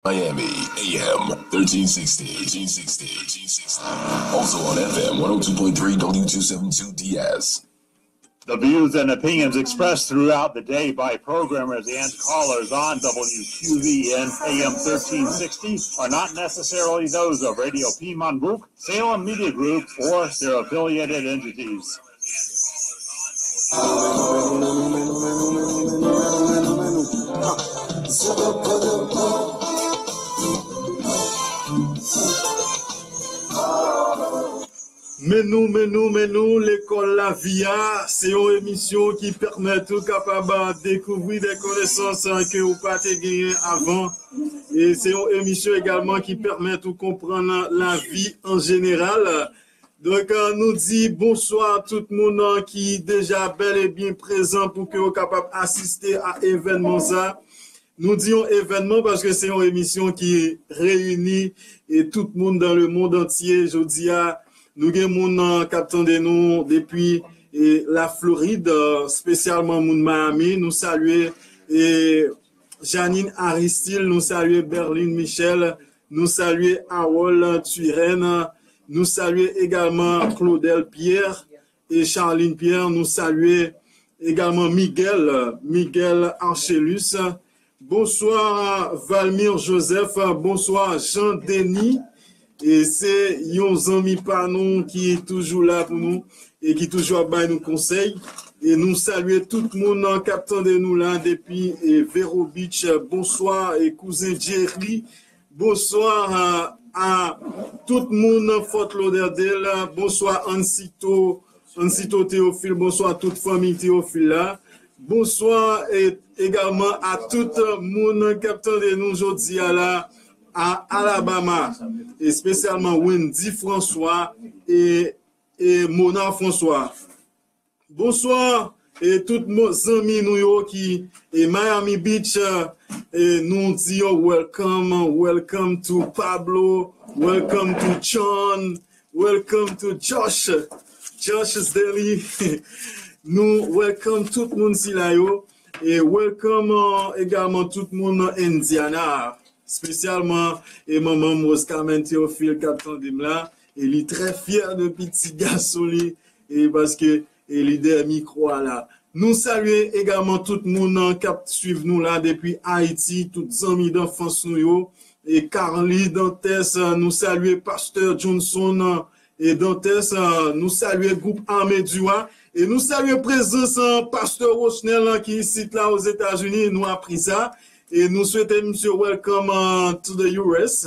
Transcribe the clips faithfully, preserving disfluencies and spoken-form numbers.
Miami, A M thirteen sixty, thirteen sixty, thirteen sixty. Also on F M one oh two point three W two seven two D S. The views and opinions expressed throughout the day by programmers and callers on W Q V N A M thirteen sixty are not necessarily those of Radio Piedmont Group, Salem Media Group, or their affiliated entities. Men nou, men nou, men nou, lekòl lavi a, se yon emisyon ki pèmèt ou kapab dekouvri de konesans ke ou pa te genyen avan. E se yon emisyon egalman ki pèmèt ou konprann lavi an jeneral. Donk, nou di bonswa tout moun ki deja bèl e byen prezan pou ke yo kapab asiste a evènman sa. Nou di yon evènman paske se yon emisyon ki reyini e tout moun dan le mond antye. Jodi a, nou gen moun k ap tande nou depi e la Florid, espesyalman moun Miami. Nou salye e Janine Aristil, nou salye Berlin Michel, nou salye Harold Turen, nou salye egalman Claudel Pierre e Charline Pierre, nou salye egalman Miguel, Miguel Archelus. Bonswa Valmir Joseph, bonswa Jean Denis. E se yon zanmi pa nou ki toujou la pou nou e ki toujou ap bay nou konsèy. E nou salye tout moun k ap tande nou la depi e Vero Beach. Bonswa e kouzen Jerry. Bonswa a, a tout moun Fort Lauderdale. Bonswa Ansito, Ansito Théophile. Bonswa tout fanmi Théophile la. Bonswa e, egalman a tout moun k ap tande nou jodi a la a Alabama, espesyalman Wendy François e, e Mona François. Bonswa e tout mo- zanmi nou yo ki e Miami Beach. E nou di yo welcome, welcome to Pablo, welcome to John, welcome to Josh, Josh's Daily. Nou welcome tout moun sila yo. E welcome uh, egalman tout moun nan Indiana, espesyalman e manman m Rose Carmen Théophile k ap tande m la. E li trè fyè de piti gason li e paske e li dèyè mikwo a la. Nou salye egalman tout moun k ap swiv nou la depi Ayiti, tout zanmi danfans nou yo. E Carly Dantes, nou salye pastè Johnson e Dantes, nou salye gwoup Ame Diwa. E nou salye prezans pastè Rochnel ki isit la Ozetazini, nou apresye sa. E nou swete misye welcome uh, to the U S.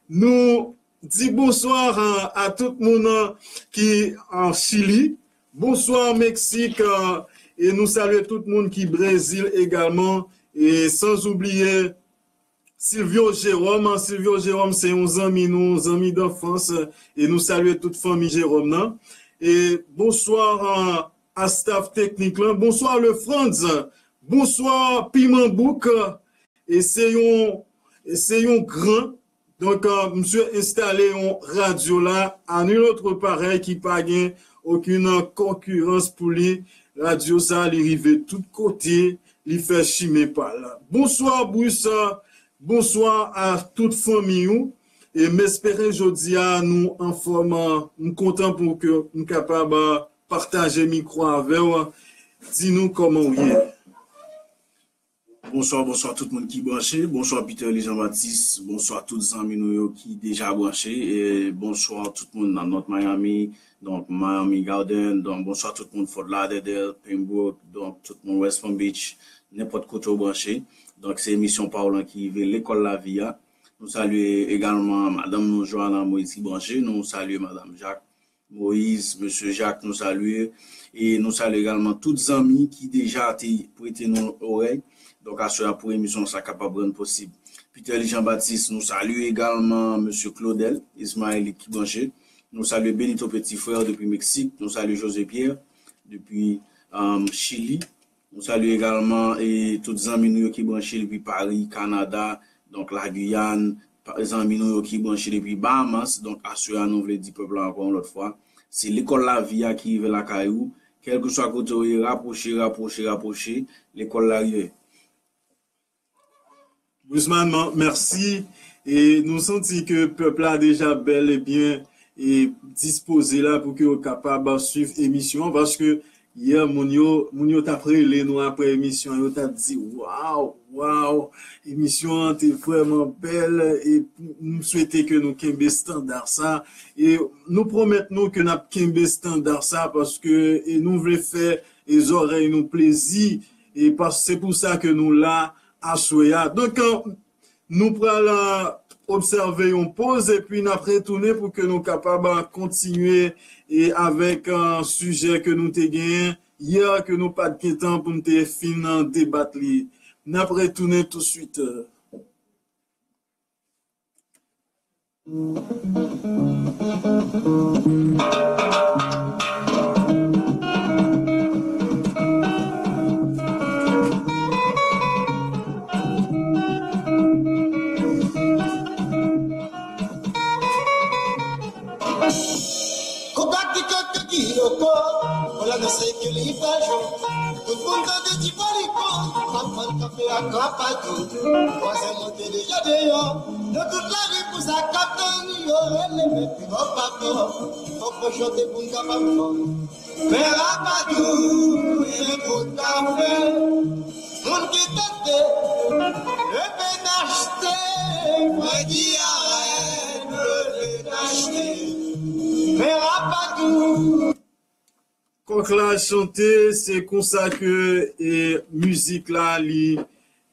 Nou di bonswa uh, a tout moun uh, ki an Chili. Bonswa Meksik. Uh, e nou salye tout moun ki Brezil egalman. E sans oubliye Silvio Jérôme. Silvio Jérôme se yon zanmi nou, zanmi danfans. E nou salye tout fanmi Jérôme nan. E bonswa uh, a staff teknik lan. Bonswa Le Franz. Bonswa Piman Bouk. E se yon, se yon gran. Donk, uh, misye enstale yon radyo la, a nul autre parèy ki pa gen okenn konkirans pou li. Radyo sa, li rive tout kote, li fè chimen pa l. Bonswa Bruce, bonswa a tout fanmi ou. E m espere jodi a nou anfòm, m kontan pou ke m kapab pataje mikwo avè w. Di nou kòman w ye. Bonswa, bonswa tout moun ki branche. Bonswa Peter Lee Jean Baptiste. Bonswa tout zanmi nou yo ki deja branche. E bonswa tout moun nan North Miami, donk Miami Garden. Donk bonswa tout moun Fort Lauderdale, Pembroke, donk tout moun West Palm Beach, nenpòt kote w branche. Donk se emisyon pa w lan ki rive, Lekòl Lavi a. Nou salye egalman madanm nou Joanna Moïse ki branche. Nou salye madanm Jacques Moïse, mesye Jacques, nou salye. E nou salye egalman tout zanmi ki deja te prete nou lorèy. Donk aswè a pou emisyon sa kapab rann posib. Peter Lee Jean Baptiste, nou salye egalman mesye Claudel Ismaël ki branche. Nou salye Benito Petit Frère depi Meksik. Nou salye José Pierre depi um, Chili. Nou salye egalman e tout zanmi nou yo ki branche depi Paris, Canada, donk la Guyane, zanmi nou yo ki branche depi Bahamas. Donk aswè a nou vle di pèp la ankò yon lòt fwa, se Lekòl Lavi a ki rive lakay ou. Kèlkeswa kote w ye, rapwoche, rapwoche, rapwoche, lekòl la rive. Guzman, mèsi. E nou santi ke pèp la deja bèl e byen e dispoze la pou ke yo kapab swiv emisyon an, paske yè, moun yo, moun yo t ap rele nou apre emisyon an, yo t ap di, "Waw, waw, emisyon an te vrèman bèl," e m swete ke nou kenbe estanda sa. E nou pwomèt nou ke n ap kenbe estanda sa, paske e nou vle fè e zòrèy nou plezi, e pas-, se pou sa ke nou la aswè a. Donk, nou pral, euh, obsève yon poz, epi n ap retounen pou ke nou kapab, euh, kontinye, e avèk, euh, sijè ke nou te genyen yè, ke nou pa t gen tan pou n te fin, euh, debat li. N ap retounen touswit. Konpa ki kaka ki loko, pou l anonse ke li fè jou. Tout moun tande ti palipo, fann kafe ak rapadou. Vwazen monte deja deyò, nan tout lari pou sa k ap tann yo, rele men pi fò pa fò. Fòk mwen chante pou m kapab fò. Men rapadou, se bout kafe. Moun ki tante, leve n achte, frè di arèt, leve n achte. Men rapadou. Kòk la chante, se konsa ke, e, mizik la, li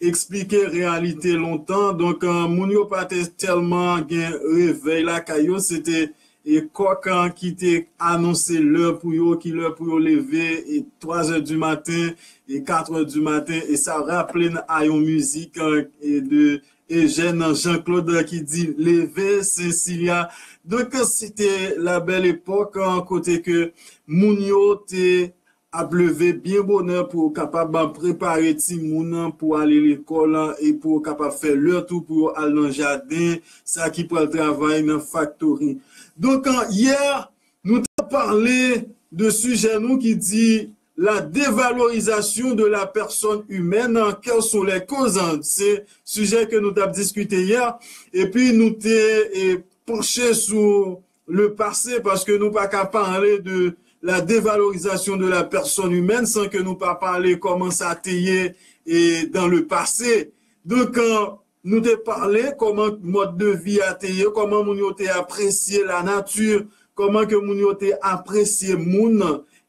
eksplike reyalite lontan. Donk, eh, moun yo pa te tèlman gen revèy lakay yo. Se te, e, kòk, eh, ki te anonse lè pou yo, ki lè pou yo leve, e twa zè di maten, e kat è di maten. E sa raple n a yon mizik, eh, e de Ejèn Jean-Claude ki di, "Leve, Sensilya." Donk, se te la bèl epòk, eh, kote ke moun yo te ap leve byen bonè pou yo kapab prepare timoun nan pou ale lekòl e pou yo kapab fè lè tou pou yo al nan jaden, sa ki pral travay nan faktori. Donk, yè, nou te pale de sijè nou ki di la dévalorisation de la personne humaine, quelles sont les causes? Se sijè ke nou t ap diskite yè, epi nou te, e, panche sou le passé, paske nou pa ka pale de la dévalorisation de la personne humaine san ke nou pa pale kòman sa te ye, e, dans le passé. Donk, eh, nou te pale kòman mòd de vi a te ye, kòman moun yo te apresye lanati, kòman ke moun yo te apresye moun,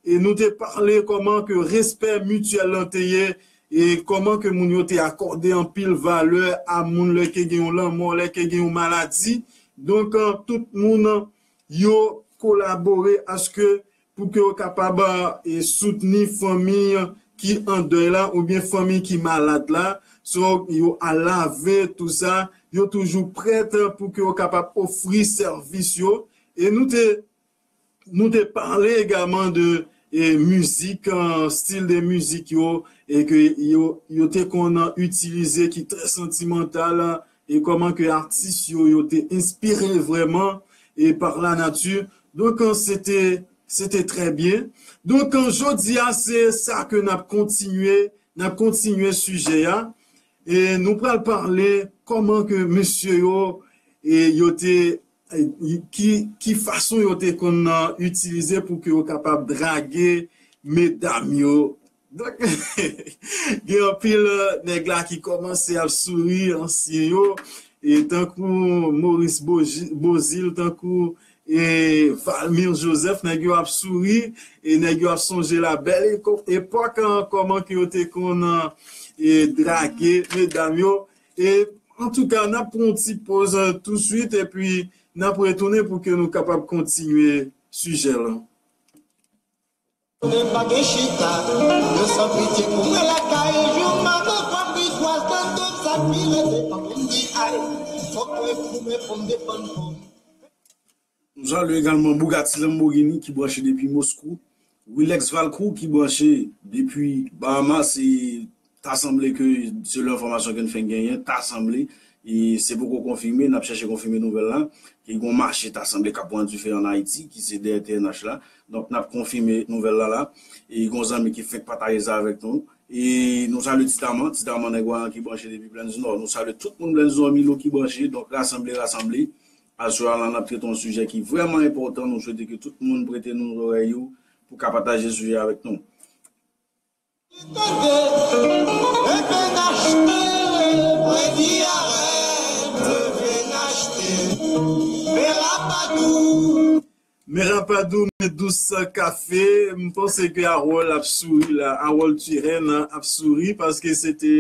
e nou te pale kòman ke respè mityèl lan te ye, e kòman ke moun yo te akòde anpil valè a moun lè ke gen yon lanmò, lè ke gen yon maladi. Donk, eh, tout moun yo kolabore aske pou ke yo kapab, eh, soutni fanmi ki an dèy la oubyen fanmi ki malad la. So, yo al lave, tou sa, yo toujou prèt pou ke yo kapab ofri sèvis yo. E nou te, nou te pale egalman de, eh, mizik, eh, stil de mizik yo, e ke yo, yo te konn itilize ki trè santimantal, e kòman ke atis yo, yo te enspire vrèman, e par la nature. Donk, eh, se te, se te trè byen. Donk, eh, jodi a, se sa ke n ap kontinye, n ap kontinye sijè a. E nou pral pale kòman ke mesye yo, e yo te, e ki, ki fason yo te konn, eh, itilize pou ke yo kapab drage medam yo. Donk, gen anpil, eh, nèg la ki kòmanse ap souri, ansyen yo, e tankou Maurice Boji-, Bozil, tankou, e Valmir Joseph, nèg yo ap souri, e nèg yo ap sonje la bèl eko-, epòk, eh, kòman ke yo te konn, eh, e drage medam yo. E antouka, n ap pran yon ti poz, eh, touswit, epi n ap retounen pou ke nou kapab kontinye sijè lan. Konnen pa gen chita, yo san pitye pou mwen lakay, jou maten fwa pi twa, tann tout sa ki rete, fòk m di ay, fòk mwen goumen pou m defann kò m. Nou salye egalman Bugatti Lamborghini ki branche depi Moskou, Wilex Valcourt ki branche depi Bahamas, e ta sanble ke, selon enfòmasyon ke n fenk genyen, ta sanble, e se poko konfime, n ap chèche konfime nouvèl la, ke gon mache ta sanble k ap pran dife an Ayiti, ki se dèyè T N H la. Donk, n ap konfime nouvèl la la. E gon zanmi ki fenk pataje sa avèk nou. E nou salye Titaman, Titaman nèg Wayan ki branche depi Plains Nord. Nou salye tout moun Plains Nord, Milo ki branche, donk rasanble, rasanble. Aswè a la, n ap trete yon sijè ki vrèman enpòtan. Nou swete ke tout moun prete nou zòrèy yo pou ka pataje sijè avèk nou. Mera pa dou, men dous kafe. M panse ke Harold ap souri la. Harold Turenne ap souri paske se te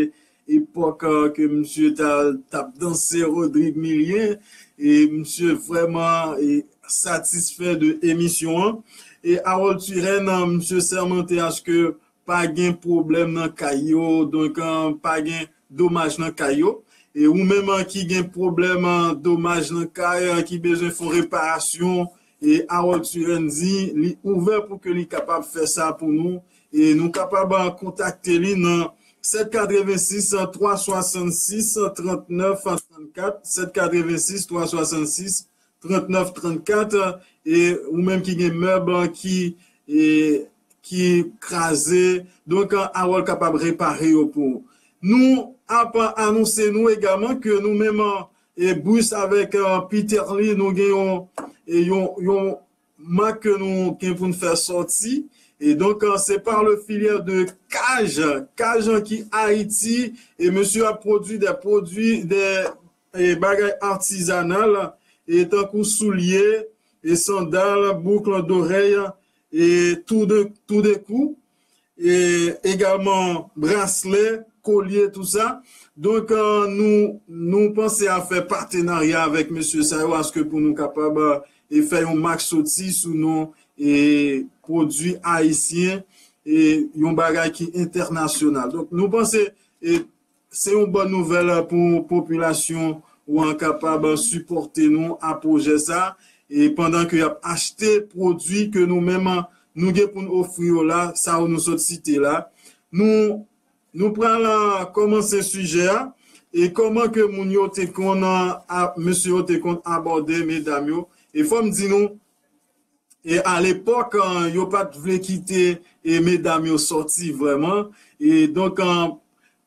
epòk, euh, ke misye ta, t ap danse Rodrigue Milien. E misye vrèman, e, satisfè de emisyon an. E Harold Turenne, euh, misye sèmante aske pa gen pwoblèm nan kay yo, donk, euh, pa gen domaj nan kay yo. E ou menm, euh, ki gen pwoblèm, euh, domaj nan kay, euh, ki bezwen fè yon reparasyon, e Harold Turenne di li ouvè pou ke li kapab fè sa pou nou. E nou kapab, euh, kontakte li nan sèt katrevensis, twa swasannsis, trannèf trannkat, sèt katrevensis, twa swasannsis, trannèf trannkat, e ou menm ki gen mèb ki, e, ki kraze, donk, Harold kapab repare yo pou ou. Nou ap anonse nou egalman ke nou menm, e, Bruce avèk, e, Peterly, nou gen yon, e, yon, yon mak ke nou gen pou n fè sòti. E donk, e, se par le filière de Kaj, Kaj ki Ayiti, e mesye ap pwodui de pwodui, de, e, bagay atizanal, e tankou soulye, e sandal, bouk dorèy, e tou de, tou de kou, e egalman braslè, kolye, tou sa. Donk, e, nou, nou panse a fè patenarya avèk mesye sa yo, aske pou nou kapab, e, fè yon mak soti sou non, e, pwodui ayisyen, e yon bagay ki entènasyonal. Donk, nou panse, e, se yon bòn nouvèl pou popilasyon ou an kapab sipòte nou a pwojè sa, e pandan ke y ap achte pwodui ke nou menm nou gen pou n ofri yo la, sa yo nou sot site la. Nou, nou pral, a, kòmanse sijè a, e kòman ke moun yo te konn, a, mesye yo te konn abòde medam yo. E fò m di nou, e alepòk, e, yo pa t vle kite, e, medam yo sòti vrèman. E donk, e,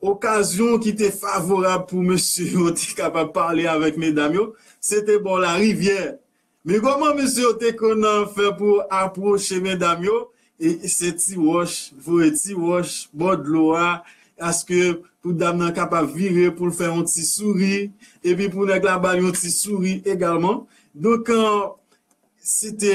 okazyon ki te favorab pou mesye yo te kapab pale avèk medam yo, se te bò larivyè. Men kòman mesye yo te konn, e, fè pou apwoche medam yo? E se ti wòch, voye ti wòch bò dlo a, aske pou dam nan kapab vire pou l fè yon ti souri, epi pou nèg la ba l yon ti souri egalman. Donk, e, se te,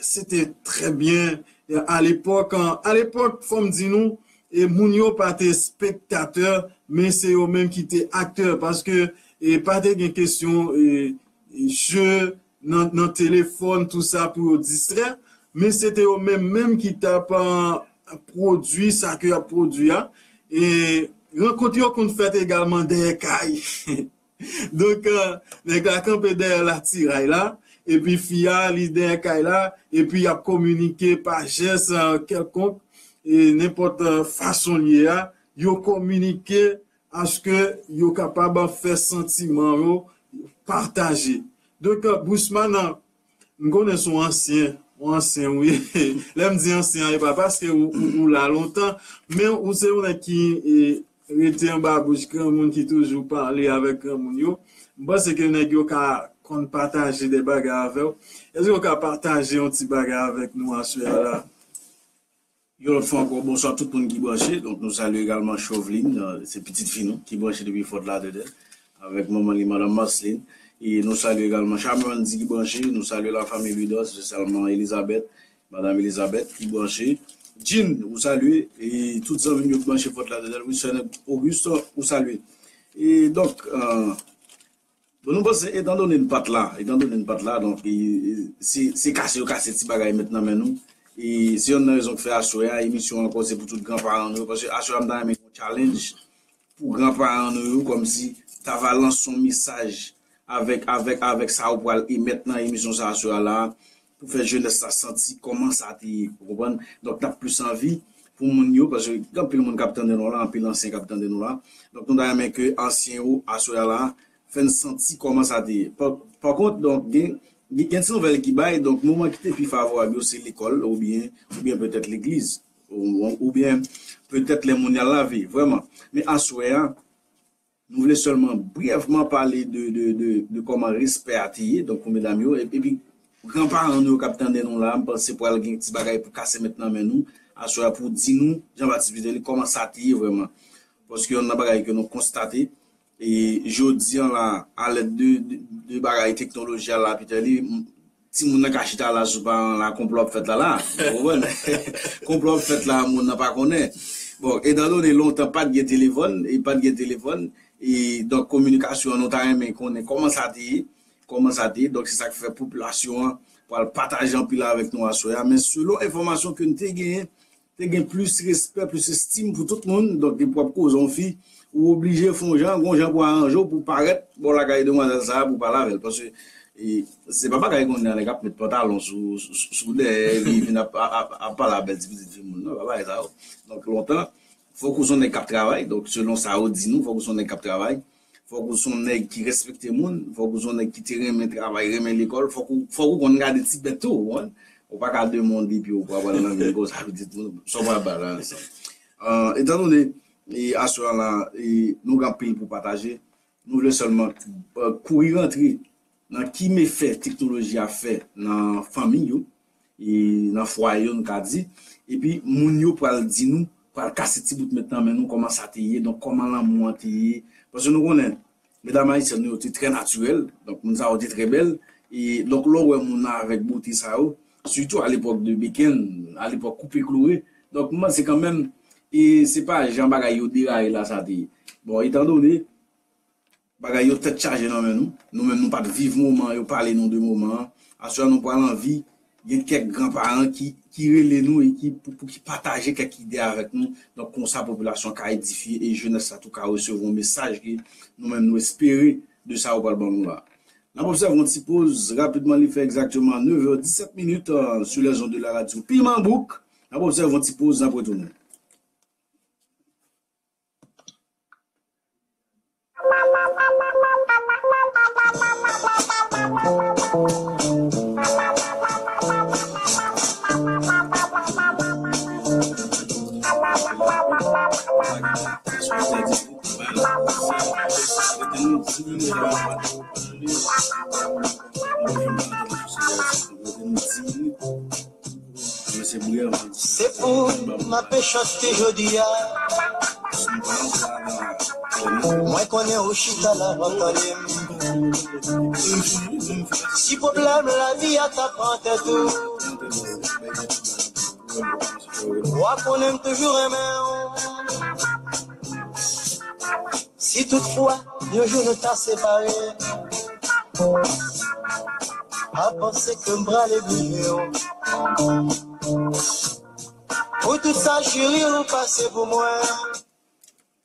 se te trè byen, e, alepòk. E, alepòk, fò m di nou, e moun yo pa te espektatè, men se yo menm ki te aktè, paske, e, pa te gen kesyon, e, e, je nan, nan telefòn, tou sa pou yo distrè, men se te yo menm menm ki t ap, e, pwodui sa ke y ap pwodui a. E rankont yo konn fèt egalman dèyè kay. Donk, e, nèg la kanpe dèyè latiray la, epi fi a, li dèyè kay la, epi y ap kominike pa jès, e, kèlkonk, e nenpòt, e, fason l ye a, yo kominike aske yo kapab fè santiman yo pataje. Donk, e, Bousman, e, m konnen se yon ansyen, yon ansyen, wi. Lè m di ansyen, e pa paske ou, ou, ou la lontan, men ou se yon nèg ki, e, rete anba bouch granmoun, ki toujou pale avèk granmoun yo. M panse ke nèg yo ka konn pataje de bagay avè w. Èske w ka pataje yon ti bagay avèk nou aswè a la? Yon lòt fwa ankò, bonswa tout moun ki branche. Donk, nou salye egalman Chauveline, e, se pitit fi nou, ki branche depi Fort Lauderdale, avèk manman li, Madanm Marceline. E nou salye egalman Charmandy ki branche, nou salye lafanmi Louis Dos, espesyalman Elizabeth, Madanm Elizabeth ki branche. Jean, ou salye, e tout zanmi m yo ki branche Fort Lauderdale, Wilson Auguste, ou salye. E donk, e, Bon, nou panse, etandone n pa t la, etandone n pa t la, donk, e, e, se, se kase yo kase ti bagay met nan men nou. E se yonn nan rezon k fè aswè a, emisyon an ankò, se pou tout granparan nou yo, paske aswè a, m ta renmen yon challenge pou granparan nou yo, kòmsi ta va lanse yon mesaj avèk, avèk, avèk sa ou pral emèt nan emisyon sa aswè a la, pou fè jenès la santi kòman sa te ye, ou konprann? Donk, n ap plis anvi pou moun yo, paske gen anpil moun k ap tande nou la, anpil ansyen k ap tande nou la. Donk, nou ta renmen ke ansyen yo, aswè a la, fè n santi kòman sa te ye. Pa, pa kont, donk, gen, gen, gen ti nouvèl ki bay, donk, moman ki te pi favorab yo, se lekòl, oubyen, oubyen petèt legliz. Ou, oubyen petèt lè moun y al lave, vrèman. Men aswè a, nou vle sèlman brèvman pale de, de, de, de kòman respè a te ye, donk, pou medam yo, epi, epi granparan nou yo k ap tande nou la, m panse pral gen ti bagay pou kase met nan men nou, aswè a pou di nou, Jean Baptiste Vitelli, kòman sa te ye vrèman. Paske yonn nan bagay ke nou konstate, e jodi an la, alèd de, de, de bagay teknoloji a la, Vitelli, timoun nan ka chita la sou paran la, konplo ap fèt la la. Ou konprann? Konplo ap fèt la, moun nan pa konnen. Bon, etan done lontan pa t gen telefòn, e pa t gen telefòn, e donk kominikasyon an nou ta renmen konnen kòman sa te ye, kòman sa te ye. Donk se sa k fè popilasyon an pral pataje anpil avèk nou aswè a. Men selon enfòmasyon ke n te genyen, te gen plis respè, plis estim pou tout moun. Donk, depi w ap koze yon fi, ou oblije fè yon jan, gon jan pou aranje w, pou parèt bò lakay demwazèl sa a, pou pale avè l. Paske, e, se pa bagay kounye a nèg ap met pantalon sou, sou, sou dèyè, li vin ap, ap, ap, ap pale a bèl ti pitit fi moun, non, pa bagay sa yo. Donk, lontan, fòk ou se yon nèg k ap travay. Donk, selon sa yo di nou, fòk ou se yon nèg k ap travay. Fòk ou se yon nèg ki respekte moun, fòk ou se yon nèg ki te renmen travay, renmen lekòl, fòk ou, fòk ou konn gade ti bèt tou, ou konprann? Ou pa ka demande epi ou pa pral nan vin konsa, pitit moun, sa w pral ba la, sa. Ah, etan done, e, aswè a la, e, nou gen anpil pou pataje, nou vle sèlman, eh, kouri rantre nan ki mefè teknoloji a fè nan fanmi yo, e nan fwaye yo, nou ka di, epi moun yo pral di nou, pral kase ti bout met nan men nou, kòman sa te ye, donk kòman lanmou an te ye. Paske nou konnen, medam ayisyèn nou yo te trè natirèl, donk moun sa yo te trè bèl, e donk lè w wè moun nan avèk bote sa yo, sitou alepòk de Beken, alepòk koupe kloure, donk m panse kanmenm, e se pa jan bagay yo deraye la sa te ye. Bon, etan done, bagay yo tèt chaje nan men nou. Nou menm nou pa t viv moman an, yo pale nou de moman an. Aswè a nou pral anvi gen kèk granparan ki, ki rele nou e ki, pou, pou ki pataje kèk ide avèk nou. Donk, konsa, popilasyon ka edifye e jenès la tou ka resevwa yon mesaj ke nou menm nou espere de sa yo pral ban nou la. N ap obsève yon ti poz, rapidman, li fè egzakteman nèf è disèt minit, euh, sur les ondes de la radio Piman Bouk. N ap obsève yon ti poz, n ap retounen. Se pou m ape chante jodi a. Mwen konnen ou chita la w ap tande m. Si pwoblèm lavi a ta pran tèt ou, w a konnen m toujou renmen w. Si toutfwa yon jou nou ta separe, pa panse ke m prale bliye w. Pou tout sa cheri ou pase pou mwen.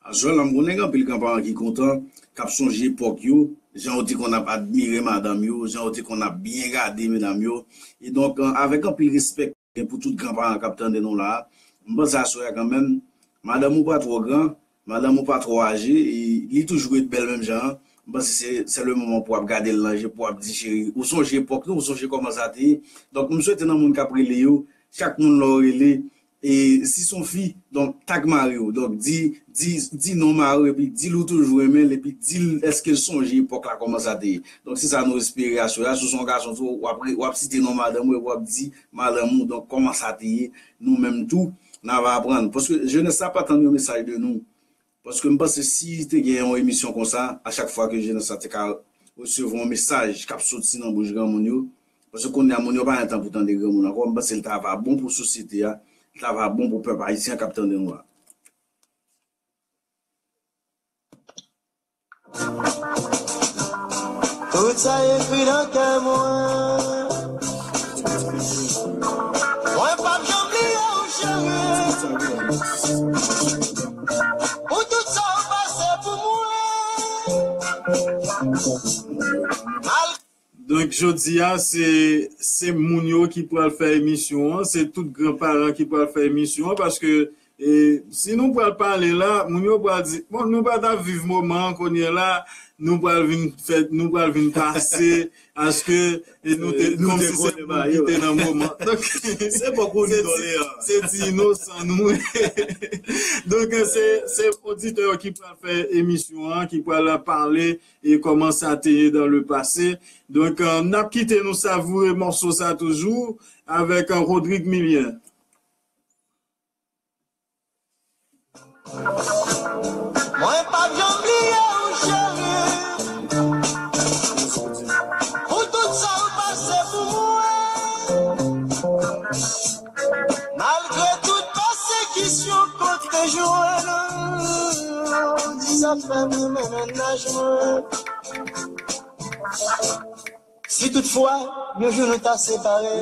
Aswè la, m konnen gen anpil granparan ki kontan, k ap sonje epòk yo, jan yo te konn ap admire madanm yo, jan yo te konn ap byen gade medam yo. E donk, euh, avèk anpil respè gen pou tout granparan k ap tande nou la a, m panse aswè a kanmenm, madanm ou pa twò gran, madanm ou pa twò aje, e li toujou ret bèl menm jan an. M panse se, se le moman pou w ap gade l nan je, pou w ap di, cheri, ou sonje epòk nou, ou sonje kòman sa te ye. Donk, m swete nan moun k ap rele yo, chak moun lè w rele, e si s on fi, donk, tag mari w. Donk, di, di, di non mari w, epi di l ou toujou renmen l, epi di l èske l sonje epòk la, kòman sa te ye. Donk, se sa nou espere aswè a. Si w se yon gason tou, w ap re-, w ap site non madanm ou, epi w ap di madanm ou, donk, kòman sa te ye. Nou menm tou, n ava aprann. Paske jenès la pa tann yon mesaj de nou. Paske m panse si te gen yon emisyon konsa, a chak fwa ke jenès la te ka resevwa yon mesaj k ap soti nan bouch granmoun yo, paske kounye a moun yo pa gen tan pou tande granmoun ankò, m panse l ta va bon pou sosyete a, l ta va bon pou pèp ayisyen k ap tande nou a. Tout sa ekri nan kè mwen. Mwen p ap janm bliye w, cheri. Pou tout sa w pase pou mwen. Mal- Donk, jodi a, se, se moun yo ki pral fè emisyon an, se tout granparan ki pral fè emisyon an, paske, e, si nou pral pale la, moun yo pral di, bon, nou pa t ap viv moman an, kounye a la, nou pral vin fè, nou pral vin pase, aske e nou te, nou kòmsi se moun ki te nan moman. Donk, se poko ni doleyan. Se ti inosan nou. Donk, se, se oditè yo ki pral fè emisyon an, ki pral pale e kòman sa te ye dans le passé. Donk, euh, n ap kite nou savoure mòso sa toujou avèk, euh, Rodrigue Milien. Mwen p ap janm bliye w, cheri, pou tout sa w pase pou mwen. Malgre tout pèsekisyon ke w te jwenn, di sa fè m renmen mennaj mwen. Si toutfwa yon jou nou ta separe,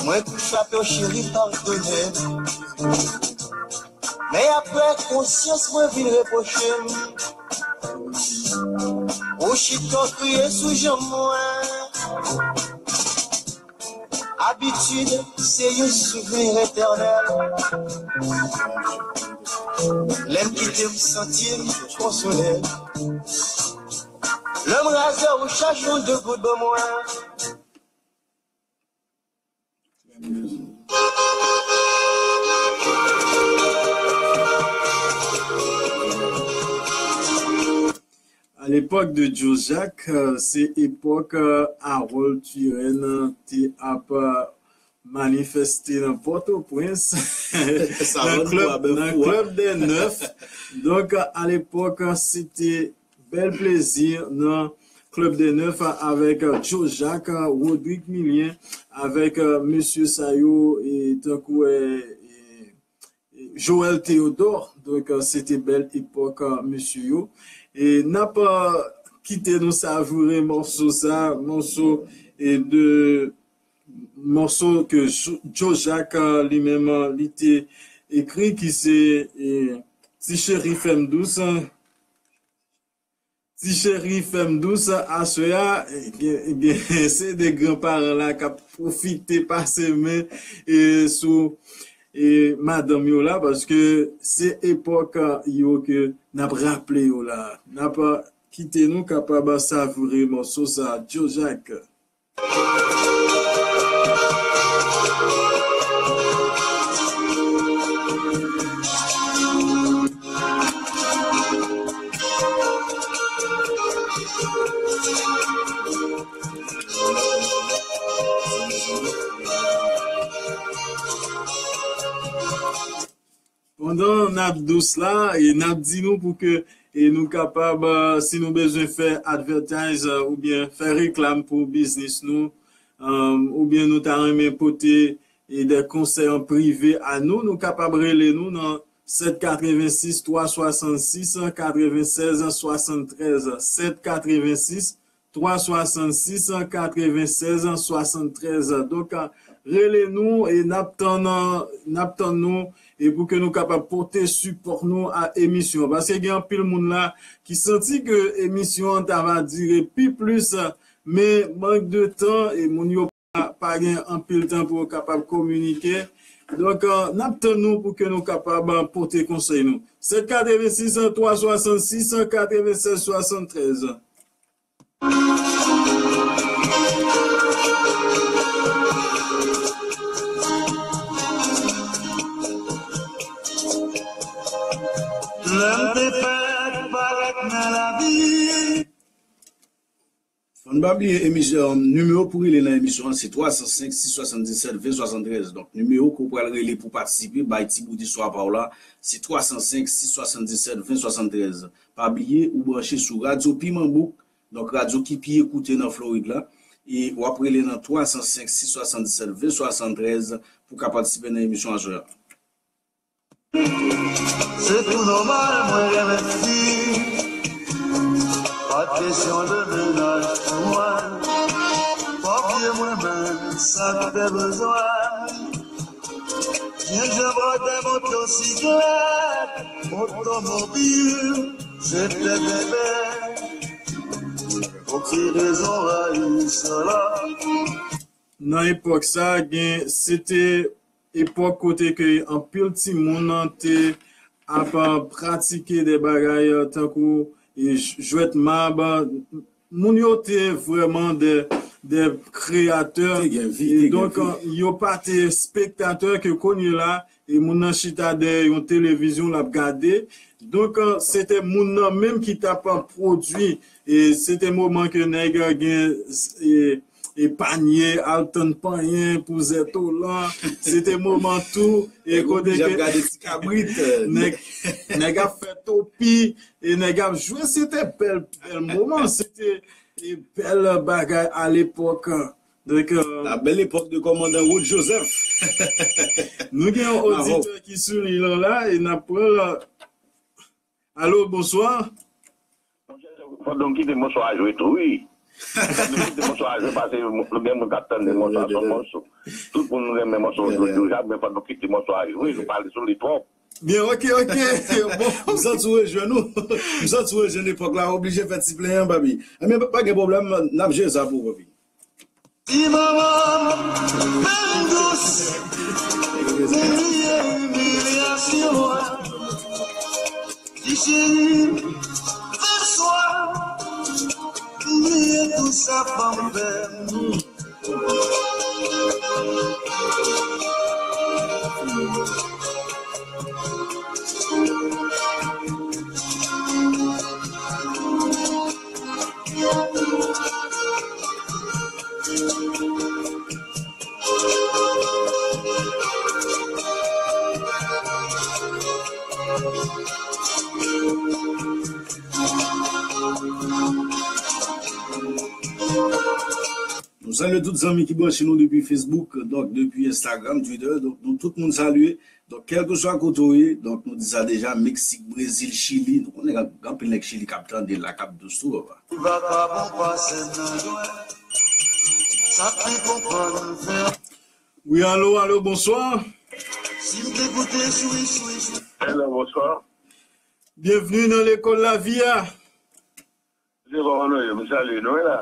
mwen tou frape w, cheri, padone m. Men apre, konsyans mwen vin repwoche m. Ou chita w kriye sou janm mwen. Abitid se yon souvni etènèl. Lè m kite m santi m konsole. Lè m raze w, chache yon degout ban mwen. À l'époque de Joe Jacques, euh, se epòk, euh, Harold Turen, euh, te ap, euh, manifeste nan Pòtoprens, nan klèb, nan klèb dè nèf. Donk, à l'époque, se te bèl plezi nan klèb dè nèf avèk, euh, Joe Jacques, euh, Rodrigue Milien, avèk, euh, mesye sa yo, e tankou, euh, e, Joël Théodore. Donk, euh, se te bèl epòk, euh, mesye yo. E n ap, euh, kite nou savoure mòso sa, mòso, e de, mòso ke Jo-, Joe Jacques, euh, li menm, euh, li te ekri, ki se, e, Ti cheri fè m dous, hein. Ti cheri fè m dous, aswè a, gen, gen, se de granparan la k ap pwofite pase men, e, sou, e, madanm yo la, paske se epòk, e, yo ke n ap raple yo la. N ap, e, kite nou kapab savoure mòso sa, Joe Jacques. Pandan n ap dous la, e n ap di nou pou ke, e nou kapab, e, si nou bezwen fè advertise, e, oubyen fè reklam pou biznis nou, e, oubyen nou ta renmen pote, e, de konsèy an prive a nou, nou kapab rele nou nan sèt katrevensis twa swasannsis katrevennsèz swasanntrèz, sèt katrevensis twa swasannsis katrevennsèz swasanntrèz. Donk, rele nou e n ap tann, n ap tann nou e pou ke nou kapab pote sipò nou a emisyon an. Paske gen anpil moun la ki santi ke emisyon an ta va dire pi plis, men mank de tan e moun yo pa, pa gen anpil tan pou yo kapab kominike. Donk, e, n ap tann nou pou ke nou kapab, e, pote konsèy nou. Sèt katrevensis twa swasannsis katrevennsèz swasanntrèz. Lè m te fèk parèt nan lavi. Fò n pa bliye emisyon, nimewo pou rele nan emisyon an se twa san senk sis swasanndisèt ven swasanntrèz. Donk, nimewo ke w pral rele pou patisipe, bay ti bout istwa pa w la, se twa san senk sis swasanndisèt ven swasanntrèz. Pa bliye, ou branche sou Radyo Piman Bouk, donk radyo ki pi ekoute nan Florid la, e w ap rele nan twa san senk sis swasanndisèt ven swasanntrèz pou w ka patisipe nan emisyon aswè a. Se tou nòmal mwen renmen fi. Pa t kesyon de mennaj pou mwen. Konfye mwen menm sa k te bezwen. Byen jan bradè motosiklèt, otomobil, se te bebe. Pou ki rezon rayi sa la? Nan epòk sa, gen, se te epòk kote ke anpil timoun te ap pratike de bagay tankou jwèt mab. Moun yo te vrèman de, de kreyatè. Donk, yo pa te espektatè ke kounye la, e moun nan chita dèyè yon televizyon, l ap gade. Donk, se te moun nan menm ki t ap pwodui. E se te moman ke nèg gen e, e panye, al tann panyen pou zèto lan. Se te moman tou, e kote ke nèg, nèg ap fè topi, e nèg ap jwe. Se te bèl, bèl moman. Se te e bèl bagay alepòk. Donk, euh, la belle époque de kòmandan Rod Joseph. Nou gen yon oditè ki sou liy lan la e n ap pran l. Alo, bonswa. Fò nou kite mòso a jwe tou, wi. Fò nou kite mòso a jwe, paske nou gen moun k ap tande mòso a, se yon mòso. Tout moun renmen mòso yo deja, men fò nou kite mòso a jwe, nou pale sou li twòp. Byen, ok, ok. Bon. M santi w rejwenn ou. M santi w rejwenn epòk la, oblije fè ti plenyen, papi. Ebyen, pa gen pwoblèm, n ap jere sa pou ou, papi. Ti manman, bèl dous, m bliye imilyasyon an. Ti cheri, fè swa, m bliye tout sa fanm fè m. Nou salye tout zanmi ki branche nou depi Facebook, donk depi Instagram, Twitter, donk nou tout moun salye. Donk kèlkeswa kote w ye, donk nou di sa deja, Meksik, Brezil, Chili, nou konnen gen, gen anpil nèg Chili k ap tande la, k ap dous tou, papa. Li pa ka bon pase nan jwèt, sa k pi konprann fè. Wi, alo, alo, bonswa. Si m te koute swi, swi, swi. Hello, bonswa. Byenvni nan lekòl lavi a. Mesye, kòman nou ye? M salye nou, wi, la.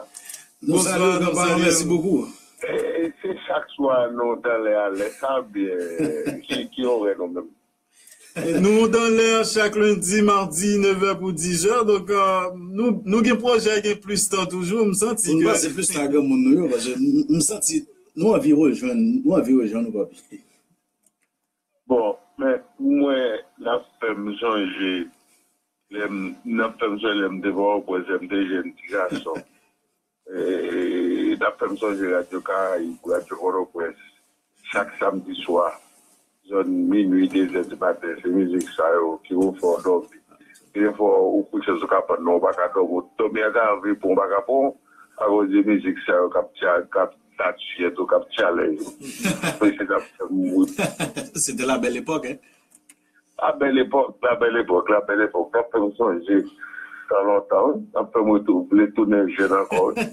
Nou salye w, granpa, mèsi bokou. E, e, se chak swa nou dan lè a, lè sa byen, ki, ki orè nou menm? E nou dan lè a chak lendi, madi, nevè pou dizè. Donk, euh, nou, nou gen pwojè, gen plis tan toujou, m santi ke. Pou nou pase plis tan ak granmoun nou yo, paske m, m santi nou anvi rejwenn, nou anvi rejwenn nou, papi. Bon, men pou mwen, n ap fè m sonje, lè m, n ap fè m sonje lè m te Pòtoprens, lè m te jèn ti gason. E, n ap fè m sonje Radyo Karayib, Radyo Pòtoprens. Chak samdi swa, zòn minui, de zè di maten, se mizik sa yo ki pou fè w dòmi. Gen fwa ou kouche sou kabann nan, ou pa ka dòmi. Dòmi a ka anvi pran w, ou pa ka pran w, akoz de mizik sa yo k ap tya-, k ap tatiyèt ou, k ap tchalèz ou. Mesye t ap fè m ri. C'était la belle époque, hein? La belle époque, la belle époque, la belle époque. N ap fè m sonje tan lontan, wi. N ap fè m retou-, retounen jèn ankò, wi.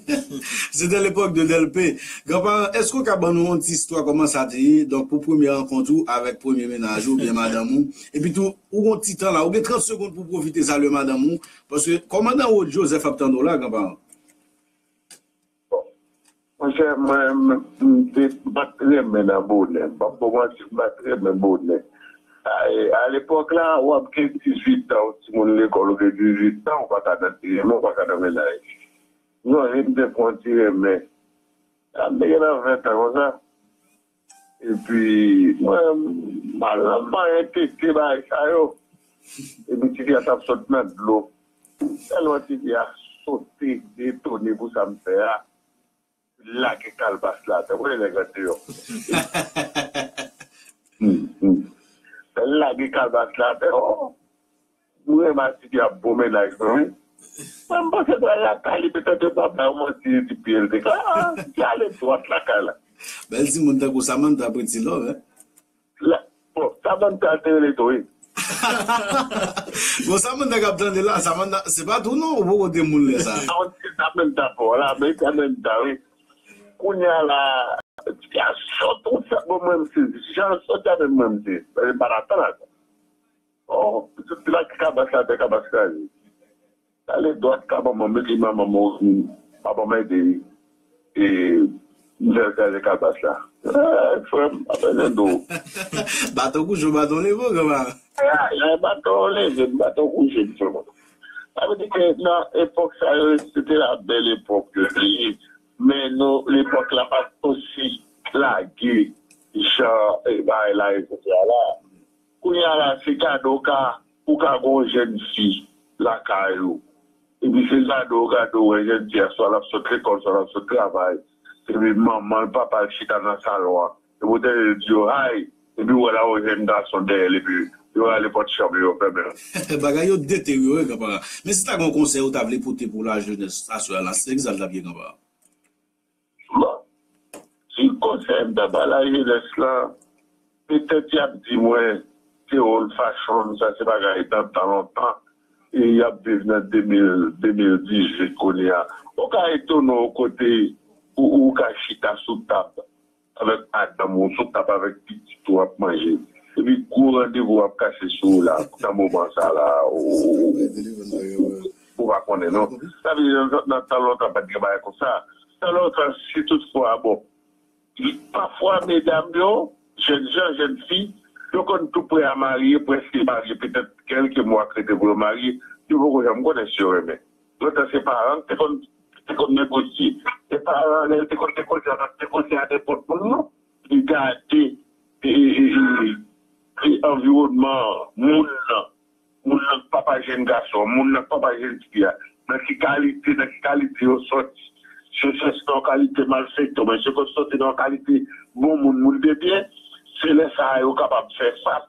C'était l'époque de Delpé. Granparan, èske w ka ban nou yon ti istwa kòman sa te ye? Donk, pou premye rankont ou avèk premye mennaj ou, oubyen madanm ou? Epi tou, ou gon ti tan la, ou gen trant segonn pou pwofite salye madanm ou, paske kòmandan Rod Joseph ap tande w la, granparan. Bon. Monchè, mwen, m, m te, m pa t renmen nan bonè. M p ap ba w manti, m pa t renmen bonè. A, e, alepòk la, w ap gen dizuit an, yon timoun lekòl, ou gen dizuit an, ou pa ka nan ti renmen, ou pa ka nan mennaj. Non, m te fè yon ti renmen. A, m te gen nan ven tan konsa. Epi, mwen, m al nan manyen tete bagay sa yo. Epi, ti fi a t ap sot nan dlo. Tèlman ti fi a sote, detone pou sa m fè a, lage kalbas la atè. Ou konnen nèg andeyò. Hmm, hmm. Lè l lage kalbas la atè, oh! Mwen, m a di, y ap bon mennaj mwen, wi. Mwen, m panse bagay la kale, petèt yo pa bay manti, di pye l te ka, ah, li ale dwat lakay la. Bèl timoun tankou Samantha, Pretty Love, hein? La, bon, Samantha te rele tou, wi. Bon, Samantha k ap tande la, Samantha, se pa tou non, ou poko te moun lè sa. Samantha pa la, men Samantha, wi. Kounye a la, ti a sot, ou sa, bon, mwen, m sezi. Jan l sot la, menm mwen, m sezi. Paske m pa t atann a sa. Oh, pitit la ki kabas la, te kabas kraze. L ale dwat ka manman m, epi manman m, papa m ede li. E, M fè l kraze kalbas la. Eh, frè m, pa bezwen di w. Baton kouche w, baton leve w, granma. Eh, eh, baton leve m, baton kouche m, frè m. Sa vle di ke nan epòk sa yo, se te la bèl epòk yo te ye. Men nou, epòk la pa t osi lage jan, eh, bagay la ye jodi a la. Kounye a la, se gade w ka, ou ka gen yon jèn fi lakay ou. Epi se gade w, gade w, wè jèn fi a, swa l ap sot lekòl, swa l ap sot travay. Epi manman l, papa l chita nan salon an. Epi w tande yo di yo, "Hay!" Epi w wè l a yon jèn gason dèyè l, epi yo rale pòt chanm yo, yo fèmen l. Bagay yo deteryore, granpara. Men si ta gen yon konsèy ou ta vle pote pou lajenès aswè a la, se kisa l t ap ye, granpara? Bon, si konsèy m ta ba lajenès la, petèt y ap di mwen, se old fashion, sa se bagay nan tan lontan, e y ap viv nan de mil, de mil dizuit kounye a. Ou ka etone w kote ou, ou ka chita sou tab avèk madanm ou, sou tab avèk pitit ou ap manje. Epi gwo randevou ap kase sou ou la, nan moman sa la, ou, ou, ou, ou pa konnen non. Sa vle di nan, nan tan lontan pa t gen bagay konsa. Tan lontan, si toutfwa, bon, pafwa medam yo, jèn jan, jèn fi, yo konn tou prè a marye, prèske marye, petèt kèlke mwa k rete pou yo marye, yo poko janm konnen si yo renmen. Lontan se paran k te konn, te konn negosye. Se paran, lè l te konn negosye, l ap negosye a nenpòt moun non. Li gade, e, e, e, e, e anviwònman an, moun nan, moun nan k papa jèn gason, moun nan k papa jèn fi a, nan ki kalite, nan ki kalite yo sòti. Si yo sòti nan yon kalite malfektè, oubyen si yo sòti nan yon kalite bon moun, moun de byen, se lè sa a yo kapab fè fas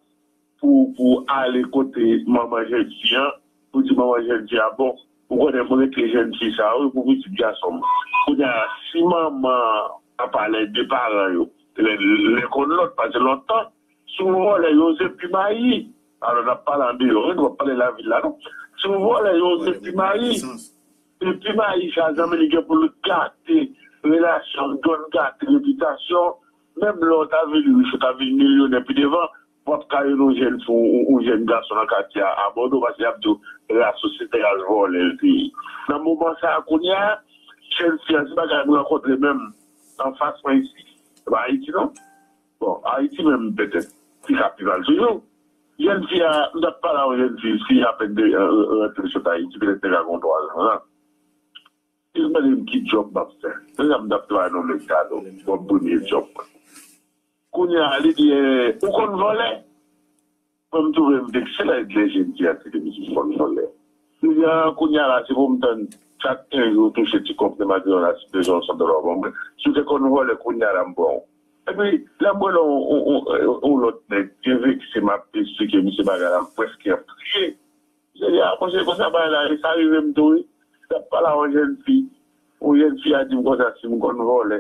pou, pou ale kote manman jèn fi an, pou di manman jèn fi a, "Bon, ou konnen mwen rete jèn fi sa a, wi, pou pitit gason m." Kounye a, si manman an ap pale de paran yo, lè, lè konn lòt, paske lontan, si w vòlè, yo oze pi mayi. Alò, n ap pale andeyò, wi, nou p ap pale lavil la, non. Si w vòlè, yo oze pi mayi. Epi mayi sa, zanmi, li gen pou l gate relasyon, l donnen gate repitasyon. Menm lè w ta vin rich, w ta vin milyonè pi devan, w ap ka jwenn yon jèn fi, yon, yon jèn gason nan katye a abòne w, paske y ap di w lasosyete al vòlè l te ye. Nan moman sa a, kounye a, jèn fi a, se bagay m rankontre menm anfas mwen isi. Se pa Ayiti, non. Bon, Ayiti menm, petèt, li ka pi mal toujou. Jèn fi a, m t ap pale a yon jèn fi, fi apèn de, euh, euh, rantre sot Ayiti, petèt te ka gon twa zan la. Li mande m ki djòb m ap fè. Se sa m t ap travay nan McDonald, bon, premye djòb mwen. Kounye a, li di, eh, "Ou konn vòlè?" Mwen, m twouve m vekse lè, lè jèn fi a te di m si m konn vòlè. Li di, "Ah, kounye a la, se pou m tann chak kenz jou, touche ti kòb nan McDonald la, si bezwen yon san dòla w ban mwen. Si w te konn vòlè, kounye a la, m pran w." Epi, lè m wè yon, yon, yon, yon lòt nèg, byen vekse, m ap esplike misye bagay la, m prèske ap kriye. Misye di, "Ah, monchè, konsa bagay la ye, sa rive m tou, wi." M t ap pale a yon jèn fi. Yon jèn fi a di m konsa, si m konn vòlè,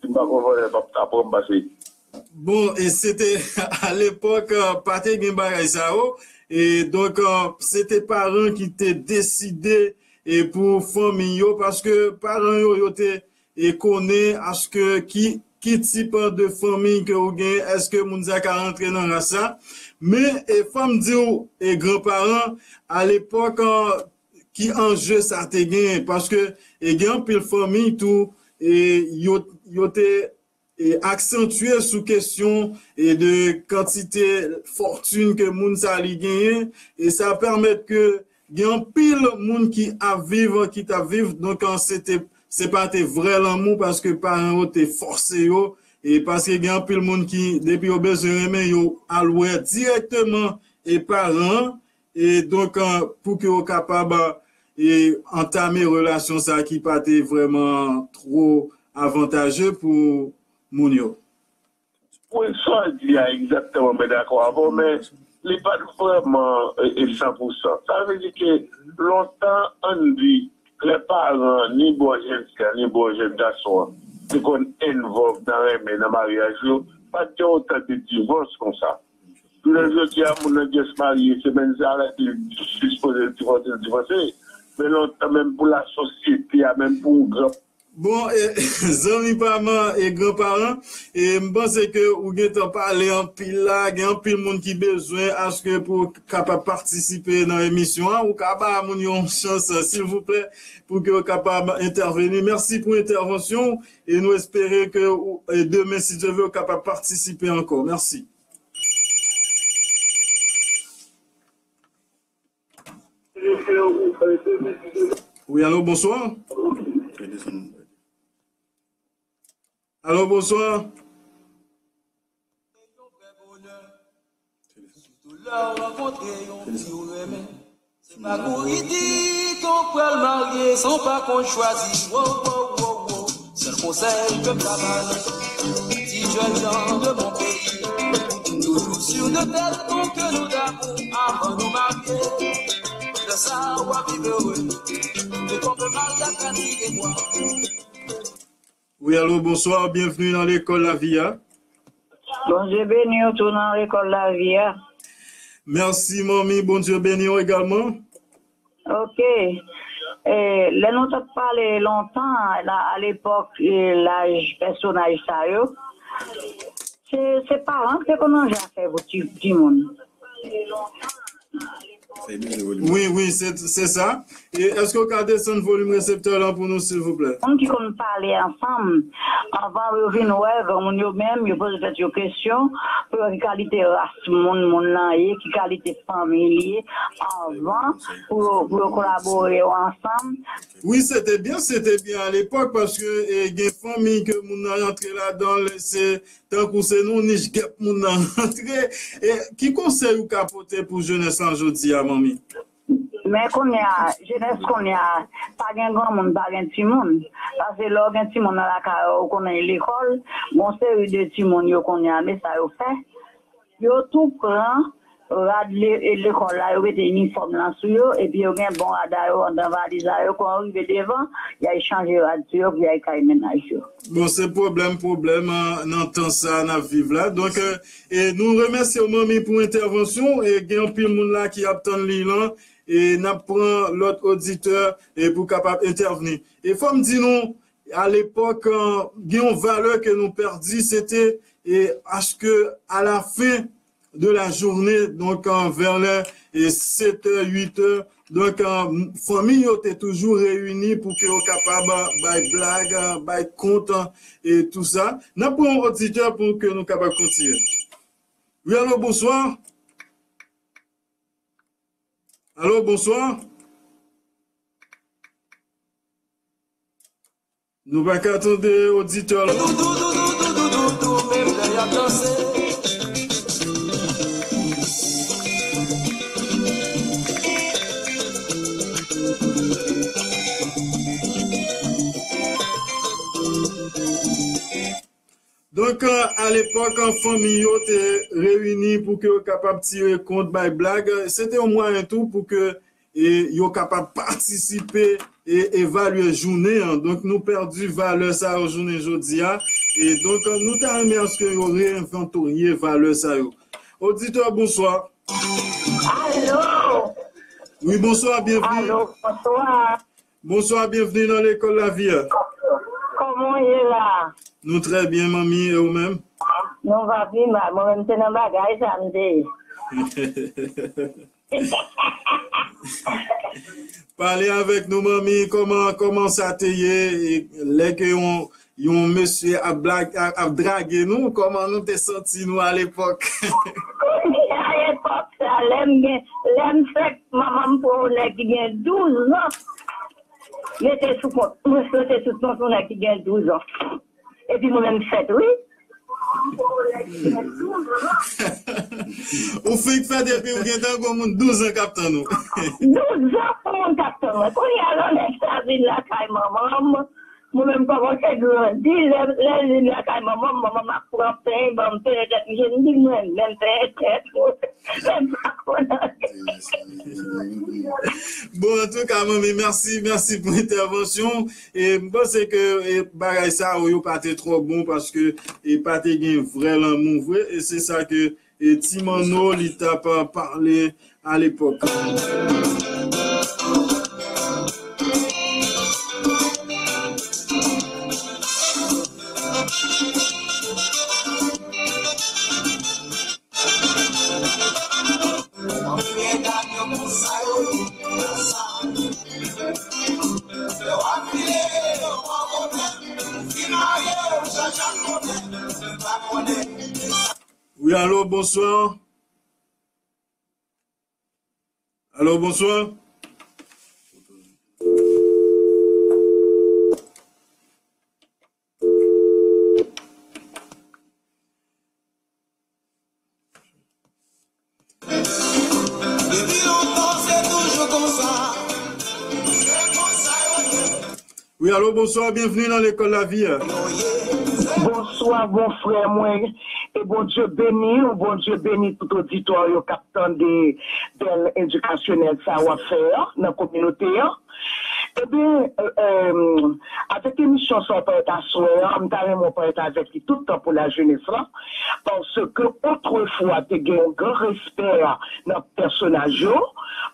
si m pa konn vòlè, l p ap ka pran m pase. Bon, e se te alepòk, euh, pa te gen bagay sa yo. E donk, euh, se te paran ki te deside e pou fanmi yo, paske paran yo, yo te e konnen aske ki, ki tip de fanmi ke ou gen, èske moun sa ka rantre nan ras la. Men, e fò m di w, e granparan, alepòk, euh, ki anje sa te genyen, paske e gen anpil fanmi tou, e yo, yo te e aksantye sou kesyon e de kantite fòtin ke moun sa li genyen, e sa pèmèt ke gen anpil moun ki ap viv, ki t ap viv, donk, an, se te, se pa te vrè lanmou, paske paran yo te fòse yo, e paske gen anpil moun ki, depi yo bezwen renmen, yo al wè dirèkteman e paran an, e donk, an, pou ke yo kapab, e antame relasyon sa ki pa te vrèman twò avantaje pou moun yo. Wi, sa w di a egzakteman, mwen dakò avè w, men li pa t vrèman, e, e, san pou san. Sa vle di ke lontan, ann di, lè paran, ni bò jèn fi a, ni bò jèn gason an, te konn envòlv nan renmen, nan maryaj yo, pa t gen otan de divòs konsa. Jounen jodi a, moun nan just marye, semèn sa a, la, li sipoze l divòse, l divòse. Men lontan, menm pou lasosyete a, menm pou yon gran Bon, e, zanmi pa m e granparan, e m panse ke ou gentan pale anpil la, gen anpil moun ki bezwen aske pou kapab patisipe nan emisyon an, ou ka ba moun yon chans, silvouplè, pou ke yo kapab entèveni. Mèsi pou entèvansyon w, e nou espere ke ou, e demen, si Dye vle, ou kapab patisipe ankò. Mèsi. Wi, alo, bonswa. Alo, bonswa. Se pa kouri di ke w pral marye san w pa konn chwazi. Wo, wo, wo, wo. Sèl konsèy ke m ta ba nou, ti jèn jan de mon peyi, toujou si de tèt nou ke nou damou avan nou marye. Lè sa a, w ap viv ere. Men kòm malgrat katire bwa. Wi, alo, bonswa, byenvni nan lekòl lavi a. Bondye beni w tou nan lekòl lavi a. Mèsi, manmi, Bondye beni w egalman. Ok. E, lè nou t ap pale lontan, la, alepòk, e, laj pèsonaj sa yo, se, se paran ki te konn ranje afè pou ti, timoun. Wi, wi, se, se sa. E èske w ka desann volim reseptè lan pou nou, silvouplè? Moun ki konn pale ansanm, anvan yo vin wè, granmoun yo menm, yo poze tèt yo kesyon, pou yo ki kalite ras moun, moun nan ye, ki kalite fanmi li ye, anvan, pou yo, pou yo kolabore yo ansanm. Wi, se te byen, se te byen alepòk, paske, e, gen fanmi ke moun nan rantre ladan l, se tankou se nan nich gèp moun nan rantre. E ki konsèy ou ka pote pou jenès lan jodi a, manmi? Men kounye a, jenès kounye a, pa gen granmoun, pa gen timoun. Paske lè w gen timoun nan lakay ou, ou konnen lekòl, gon seri de timoun yo kounye a, men sa yo fè. Yo tou pran rad le-, e lekòl la, yo mete inifòm lan sou yo, epi yo gen bon rad a yo anndan valiz a yo. Kan yo rive devan, y al chanje rad sou yo pou y al kay mennaj yo. Bon, se pwoblèm, pwoblèm, an, nan tan sa a n ap viv la. Donk, e, e nou remèsye w, manmi, pou entèvansyon w. E gen anpil moun la ki ap tann liy lan. E n ap pran lòt oditè, e pou kapab entèvni. E fò m di nou, alepòk, e, gen yon valè ke nou pèdi, se te, e, aske alafen de la journée, donk, euh, vers les, e, sèt è, uit è. Donk, euh, fanmi yo te toujou reyini pou ke yo kapab, euh, bay blag, euh, bay kont, euh, e tou sa. N ap pran yon oditè pou ke nou kapab kontinye. Wi, alo, bonswa. Alo, bonswa. Nou pa ka tande oditè la. Donk, alepòk, fanmi yo te reyini pou ke yo kapab tire kont, bay blag. Se te yon mwayen tou pou ke e yo kapab patisipe e evalye jounen an. Donk, nou pèdi valè sa yo jounen jodi a. E donk, nou ta renmen aske yo reenvantorye valè sa yo. Oditè, bonswa. Alo! Wi, bonswa, byenvni. Alo, bonswa. Bonswa, byenvni nan lekòl lavi a. Kòman w ye la? Nou trè byen, manmi, e ou menm? Nou va pi mal. Mwen menm, se nan bagay sa m te ye. Pale avèk nou, manmi, kòman, kòman sa te ye, e, lè ke yon, yon mesye ap blag-, ap, ap drage nou, kòman nou te santi nou alepòk? Kounye a, epòk sa, lè m gen, lè m fèt, manman m pran yon nèg ki gen douz an, mete sou kont, mwen sote sou kont yon nèg ki gen douz an. Epi mwen menm fèt, wi. Ou fenk fèt epi ou gentan gon moun douz an k ap tann ou. Douz an, gon moun k ap tann mwen. Kounye a, lè nèg sa vin lakay manman m, mwen menm kòmanse grandi. Lè, lè l vin lakay manman m, manman m ap pran pen, ban m penyen tèt misye. M di, "Mwen menm penyen tèt ou." Bon, antouka, manmi, mèsi, mèsi pou entèvansyon. E m panse ke, e, bagay sa yo, yo pa te twò bon paske, e, pa te gen vrè lanmou vre. E se sa ke, e, Ti Manno, li t ap, a, pale alepòk. Wi, alo, bonswa. Alo, bonswa. Depi lontan, se toujou konsa. Se konsa yo ye. Wi, alo, bonswa, byenvni nan lekòl lavi a. Bonswa, bon frè mwen. E Bondye beni w, Bondye beni tout oditè yo k ap tande bèl edikasyonèl sa w ap fè a nan kominote a. Ebyen, e, e, avèk emisyon sa w parèt aswè a, m ta renmen w parèt avèk li tout tan pou lajenès lan, paske otrefwa te gen yon gran respè nan pèsonaj yo,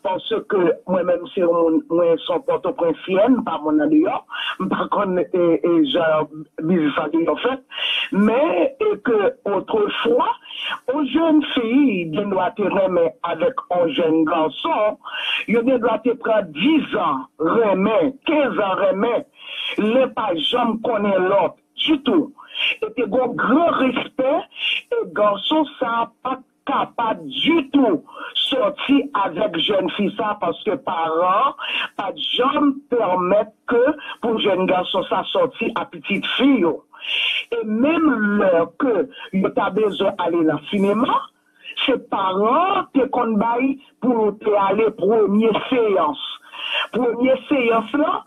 paske mwen menm se yon moun, mwen se yon Pòtoprensyen, m pa moun andeyò, m pa konn, e, e, jan biznis andeyò fèt, men e ke otrefwa, yon jèn fi gen dwa te renmen avèk yon jèn gason, yo gen dwa te pran dizan renmen, kenzan renmen, len pa janm konnen lòt ditou. E te gen yon gran respè, e gason sa a pa t kapab ditou sòti avèk jèn fi sa, paske paran an pa t janm pèmèt ke pou jèn gason sa sòti a pitit fi yo. E menm lè ke yo ta bezwen ale nan sinema, se paran an te konn bay pou nou te ale premye seyans. Premye seyans lan,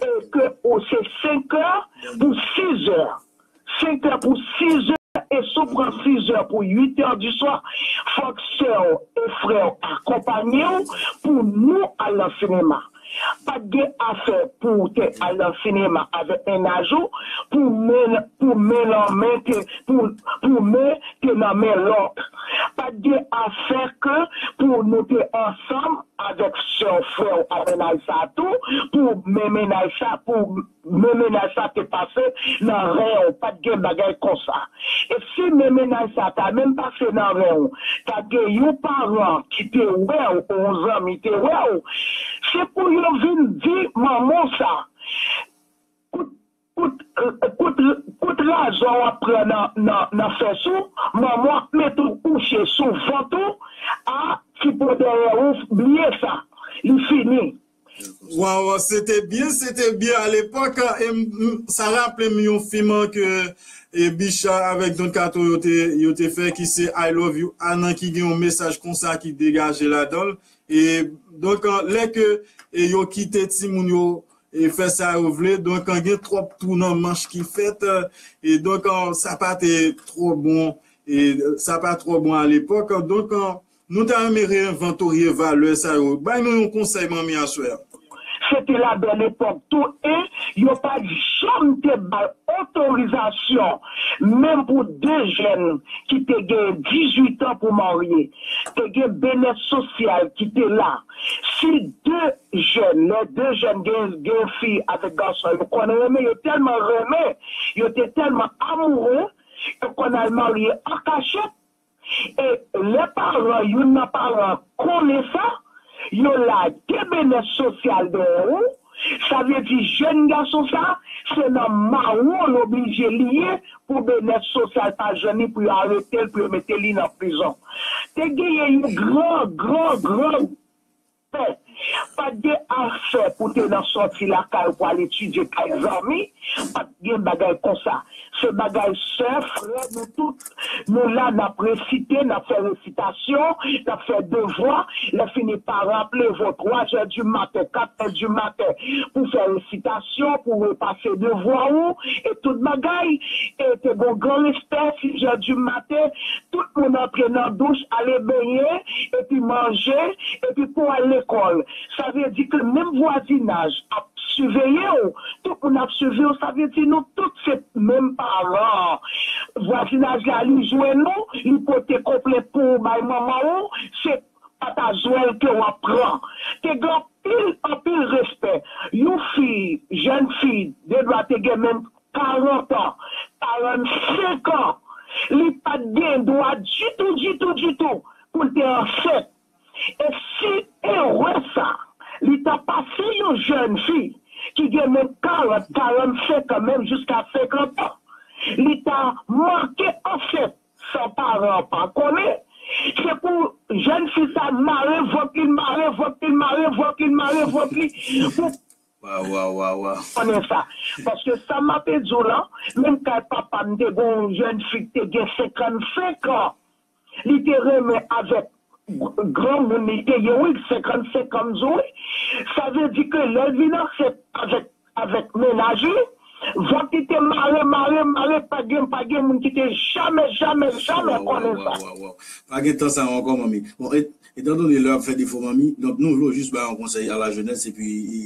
e ke ou se senkè pou sizè. Senkè pou sizè, e si w pran sizè pou uitè di swa, fòk sè w e frè w akonpanye w pou nou al nan sinema. Pa t gen afè pou w te al nan sinema avèk mennaj ou, pou men, pou men nan men te, pou, pou men te nan men lòt. Pa t gen afè ke pou nou te ansanm avèk sè w, frè w a mennaj sa tou, pou men mennaj sa, pou men mennaj sa te pase nan ren w. Pa t gen bagay konsa. E si men mennaj sa ta menm pase nan ren w, ta gen yon paran ki te wè w, ou yon zanmi te wè w, se pou yo vin di manman w sa. Kout, kout, kout, kout razwa w ap pran nan, nan, nan fès ou, manman w ap mete w kouche sou vant ou, a, ti po dèyè ou, bliye sa. Li fini. Waw, se te byen, se te byen alepòk. E m, m, sa raple m yon fim ke, e, Bicha avèk Don Kato yo te, yo te fè, ki se I Love You Anna, ki gen yon mesaj konsa ki degaje ladan l. E, donk, lè ke, e, yo kite timoun yo, e, fè sa yo vle, donk, gen twòp twou nan manch ki fèt, e, donk, sa pa te twò bon, e, sa pa twò bon alepòk. Donk, nou ta renmen reenvantorye valè sa yo. Bay nou yon konsèy, manmi, aswè a. Se te la bèl epòk tou, e yo pa t janm te bay otorizasyon, menm pou de jèn ki te gen dizuit an pou marye. Te gen benèt sosyal ki te la. Si de jèn, lè de jèn gen, gen fi avèk gason, yo konn renmen, yo tèlman renmen, yo te tèlman amoure, yo konn al marye an kachèt. E lè paran, youn nan paran konnen sa, yo lage benèt sosyal dèyè ou. Sa vle di jèn gason sa, se nan mawon l oblije li ye pou benèt sosyal pa jwenn li, pou yo arete l, pou yo mete li nan prizon. Te genyen yon gran, gran, gran pè. Pa t gen afè pou te nan sòti lakay ou pou al etidye kay zanmi. Pa t gen bagay konsa. Se bagay sè, frè, nou tout, nou la, n ap resite, n ap fè resitasyon, n ap fè devwa. Lè fini, paran ap leve w twa zè di maten, kat è di maten pou fè resitasyon, pou repase devwa ou, e tout bagay. E te gen yon gran respè, sis zè di maten, tout moun antre nan douch, ale benyen, epi manje, epi pou al lekòl. Sa vle di ke menm vwazinaj ap siveye w, tout moun ap siveye w, sa vle di nou tout se menm paran. Vwazinaj la, li jwenn ou, li pote konplent pou ou bay manman ou, se patazwèl ke w ap pran. Te gen anpil, anpil respè. Yon fi, jèn fi, de dwa te gen menm karant an, karannsenk an, li pa t gen dwa ditou, ditou, ditou pou l te ansent. E si erè sa, li ta pase yon jèn fi, ki gen menm karant, karannsenk an, menm jiska senkant an, li ta manke ansent san paran an pa konnen. Se pou jèn fi sa mare vant li, mare vant li, mare vant li, mare vant li, pou Waw, waw, waw, waw. Konnen sa. Paske sa m ape di w lan, menm kay papa m te gen yon jèn fi ki te gen senkannsenk an. Li te renmen avèk granmoun li te ye, wi, senkannsenk an m di w, wi. Sa vle di ke lè l vin ansent avèk, avèk mennaj li, vant li te mare, mare, mare, pa gen, pa gen moun ki te jamè, jamè, jamè konnen sa. Waw, waw, waw, waw. Pa gen tan sa ankò, manmi. Bon, et, etandone lè ap fè defo, manmi, donk nou vle jis bay yon konsèy a la jeunesse, epi, e,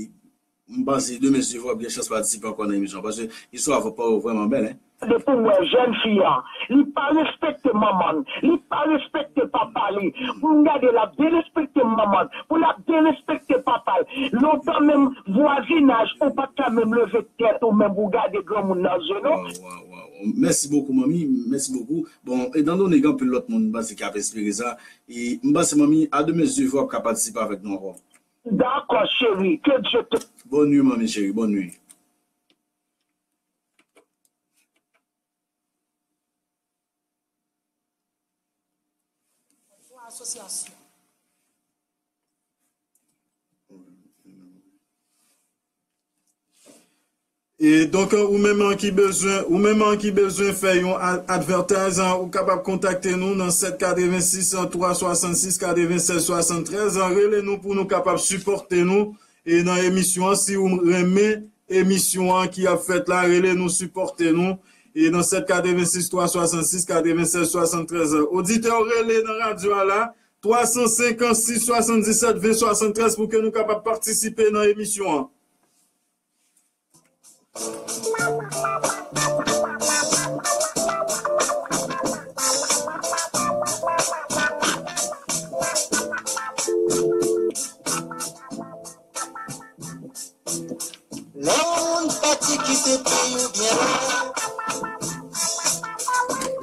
m panse demen si Dye vle w ap gen chans patisipe ankò nan emisyon an, paske istwa pa w vrèman bèl, en. Depi m wè jèn fi a, li pa respekte manman l, li pa respekte papa li. Pou m gade, l ap derespekte manman l, pou l ap derespekte papa l. Lontan menm vwazinaj, ou pa t ka menm leve tèt ou menm pou w gade granmoun nan je, non. Waw, waw, waw. Mèsi bokou, manmi. Mèsi bokou. Bon, etandone gen anpil lòt moun, m panse, ki ap espere sa. E m panse, manmi, a demen si Dye vle w ap ka patisipe avèk nou ankò. Dakò, cheri. Que Dieu te Bonne nuit, manmi cheri. Bonne nuit. Yon asosyasyon. E donk, ou menm ki bezwen, ou menm ki bezwen fè yon a-, advertise, ou kapab kontakte nou nan sèt katrevensis twa swasannsis katrevennsèz swasanntrèz. Rele nou pou nou kapab sipòte nou e nan emisyon an. Si ou renmen emisyon an ki ap fèt la, rele nou, sipòte nou. E nan sèt katrevensis twa swasannsis katrevennsèz swasanntrèz. Oditè, rele nan radyo a la, twa san senkansis swasanndisèt ven swasanntrèz pou ke nou kapab patisipe nan emisyon an. Lè yon moun pati kite peyi w byen lwen,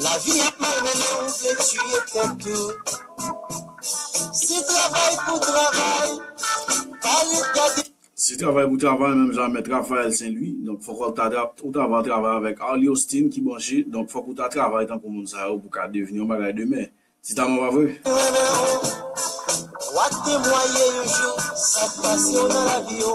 lavi ap malmennen w, vle tiye tèt ou. Se travay pou travay, pa ret gade. Se travay pou travay, menm jan Mèt Raphaël Saint-Louis. Donk, fòk ou ta tra-, ou ta va travay avèk Arly Austin ki branche. Donk, fòk ou ta travay tankou moun sa yo pou ka devni yon bagay demen. Ti tama, pa vre? W ap temwaye yon jou sa k pase w nan lavi w.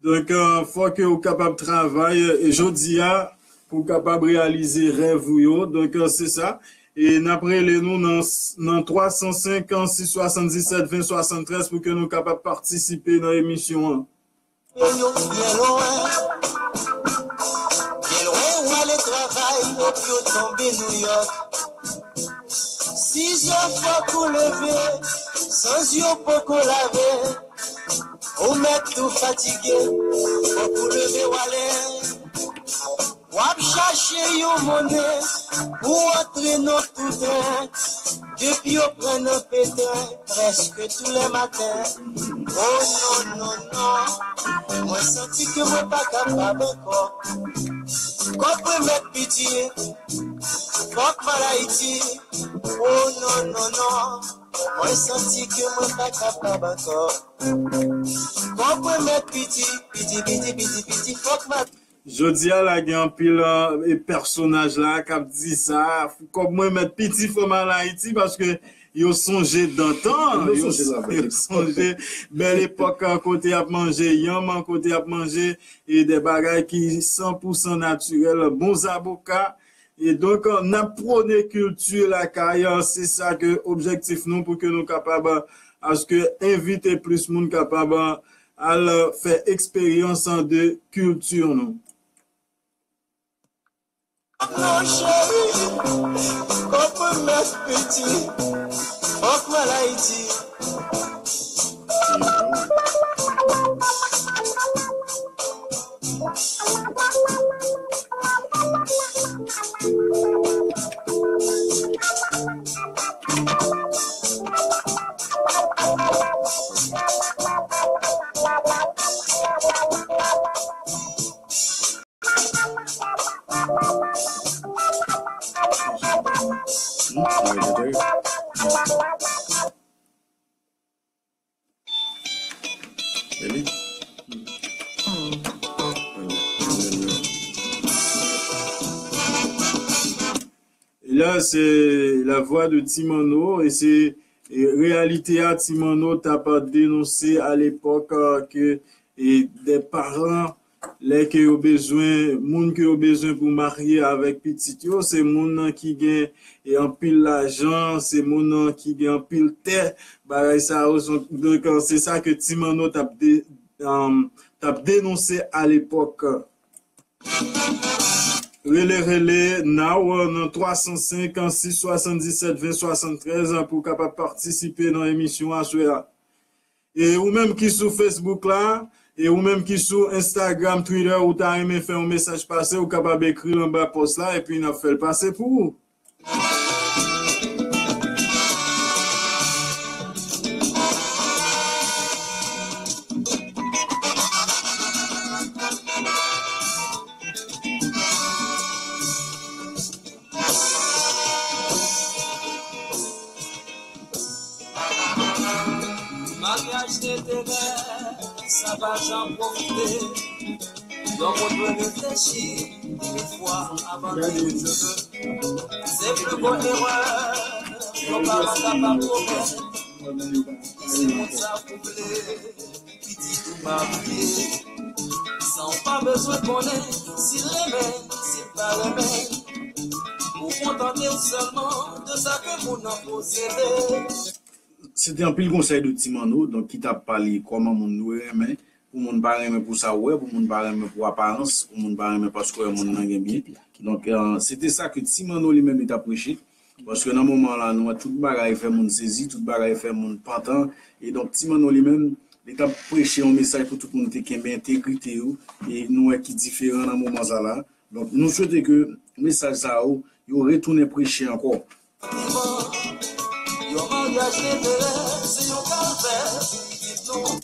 Donk, euh, fòk ou kapab travay, euh, jodi a pou w kapab reyalize rèv ou yo. Donk, euh, se sa. E n ap rele nou nan, nan twa san senkansis swasanndisèt ven swasanntrèz pou ke nou kapab patisipe nan emisyon an. Yo byen lwen, byen lwen, w ale travay, epi w tonbe Nouyòk. Sizè fòk ou leve, san zye w poko lave. Ou mèt tou fatige, fòk ou leve w ale. W ap chache yon monnen pou antre nan toutren. Depi yo pran nan petren, prèske tou lè maten. O non, non, non, mwen santi ke mwen pa kapab ankò. Kòb mwen mèt piti, fòk m al Ayiti. O non, non, non, mwen santi ke mwen pa kapab ankò. Kòb mwen mèt piti, piti, piti, piti, piti, fòk m al Jodi a la, gen anpil, euh, e pèsonaj la k ap di sa, kòb mwen mèt piti, fò m al Ayiti, paske yo sonje dantan, yo sonje, yo sonje bèl epòk, euh, kote y ap manje yanm, kote y ap manje, e de bagay ki san pou san natirèl, bon zaboka. E donk, euh, n ap pwone kilti lakay, euh, se sa ke objektif nou, pou ke nou kapab, euh, aske envite plis moun kapab, euh, al, euh, fè eksperyans, euh, de kilti nou. Non, cheri, kòb mwen mèt piti, fòk m al Ayiti. E la, c'est la voix de Ti Manno, e se e, reyalite a Ti Manno t ap denonse a lepòk, euh, ke e, de paran, lè ke yo bezwen, moun ke yo bezwen pou marye avèk pitit yo, se moun nan ki gen e, anpil lajan, se moun nan ki gen anpil tè, bagay sa yo. Donk, euh, se sa ke Ti Manno t ap de, euh, t ap denonse a lepòk. Rele, rele, now, euh, nan twa san senk, sis swasanndisèt, ven swasanntrèz, euh, pou w kapab patisipe nan emisyon aswè a. E ou menm ki sou Facebook la, e ou menm ki sou Instagram, Twitter, ou ta renmen fè yon mesaj pase, ou kapab ekri l anba pòs la, epi n ap fè l pase pou ou. Maryaj de terè, sa pa jan pwofite. Yon moun dwe reflechi de fwa avan ke l leve. Se pli gwo erè yon paran kapab komèt. Si moun sa vle pitit ou marye, san w pa bezwen konnen si l renmen, si l pa renmen, ou kontante w sèlman de sa ke moun nan posede. Se te anpil konsèy de Ti Manno, donk, ki t ap pale kòman moun dwe renmen, pou moun pa renmen pou sa w wè, pou moun pa renmen pou aparans, pou moun pa renmen paske w wè moun nan gen byen. Donk, euh, se te sa ke Ti Manno li menm li t ap preche. Paske nan moman la, nou wè tout bagay fè moun sezi, tout bagay fè moun pantan. E donk, Ti Manno li menm, li t ap preche yon mesaj pou tout moun te kenbe entegrite yo. E nou wè ki diferan nan moman sa la. Donk, nou swete ke mesaj sa yo, yo retounen preche ankò. Yon maryaj enterè, se yon kalvè pou pitit nou.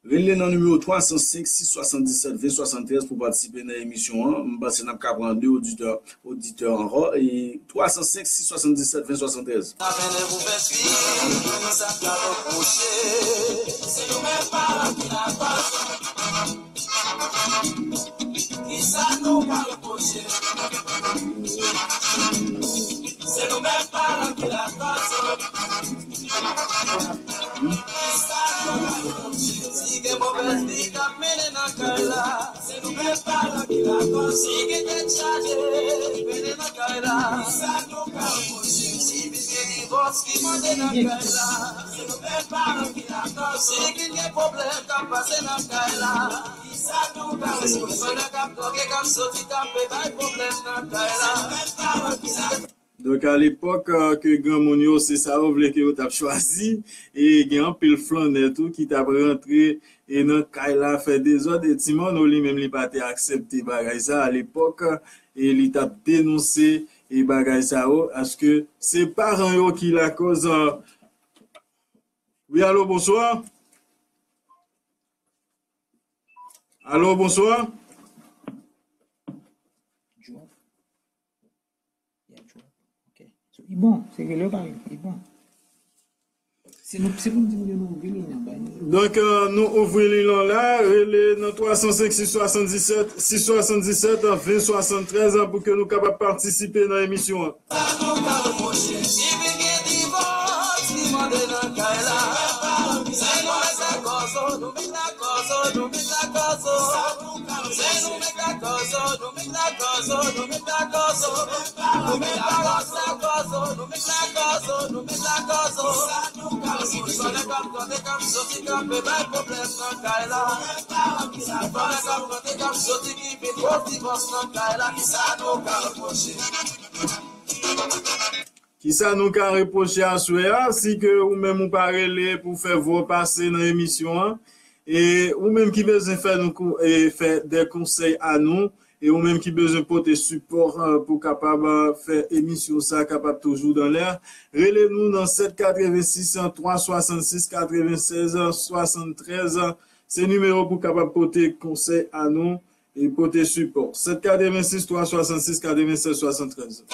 Rele nan nimewo twa san senk, sis swasanndisèt, ven swasanntrèz pou patisipe nan emisyon an. M panse n ap ka pran de oditè, oditè ankò. E twa san senk, sis swasanndisèt, ven swasanntrèz. Sa mennen pou fè fi, sa k ap apwoche. Se nou menm paran ki lakòz. Kisa nou ka repwoche? Se nou menm paran ki lakòz. Kisa nou ka repwoche? Si gen movèz vi k ap mennen nan kay la, se nou menm paran ki lakòz. Si gen tèt chaje mennen nan kay la, kisa nou ka repwoche? Si gen divòs ki mande nan kay la, se nou menm paran ki lakòz. Si gen pwoblèm k ap pase nan kay la, kisa nou ka repwoche? Pandan k ap droge, k ap soti, k ap bay pwoblèm nan kay la. Donk, alepòk, euh, ke granmoun yo, se sa yo vle ke yo t ap chwazi. E gen anpil flannè tou ki t ap rantre e nan kay la fè dezòd. E Ti Manno li menm, li pa te aksepte bagay sa alepòk. E li t ap denonse e bagay sa yo, aske se paran yo ki lakòz, euh, Wi, alo, bonswa. Alo, bonswa. Drop. Yeah, drop. Ok. So, li bon, se rele yo pa rele, li bon. Se nou, se pou nou di moun yo nou ouvri liy nan, bay nou. Donk, euh, nou ouvri liy lan la, rele nan twa san senk, sis swasanndisèt, sis swasanndisèt, ven swasanntrèz, pou ke nou kapab patisipe nan emisyon an. Sa nou ka repwoche? Si vin gen divòs ki mande nan kay la, se nou menm lakòz, nou menm lakòz, nou menm lakòz. Se nou menm lakòz, nou menm lakòz, nou menm lakòz. Nou menm paran ki lakòz, nou menm lakòz, nou menm lakòz. Sa nou ka repwoche? Pandan k ap rantre, k ap soti, k ap bay pwoblèm nan kay la. Pandan k ap rantre, k ap soti, ki vin gwo divòs nan kay la. Kisa nou ka repwoche? Kisa nou ka repwoche aswè a, si ke ou menm ou pa rele pou fè vwa w pase nan emisyon an, e ou menm ki bezwen fè nou kou-, e fè de konsèy a nou, e ou menm ki bezwen pote sipò, eh, pou kapab, eh, fè emisyon sa kapab toujou dan lè, rele nou nan sèt katrevensis, twa swasannsis, katrevensèz, swasanntrèz. Se nimewo pou kapab pote konsèy a nou e pote sipò. Sèt katrevensis, twa swasannsis, katrevensèz, swasanntrèz.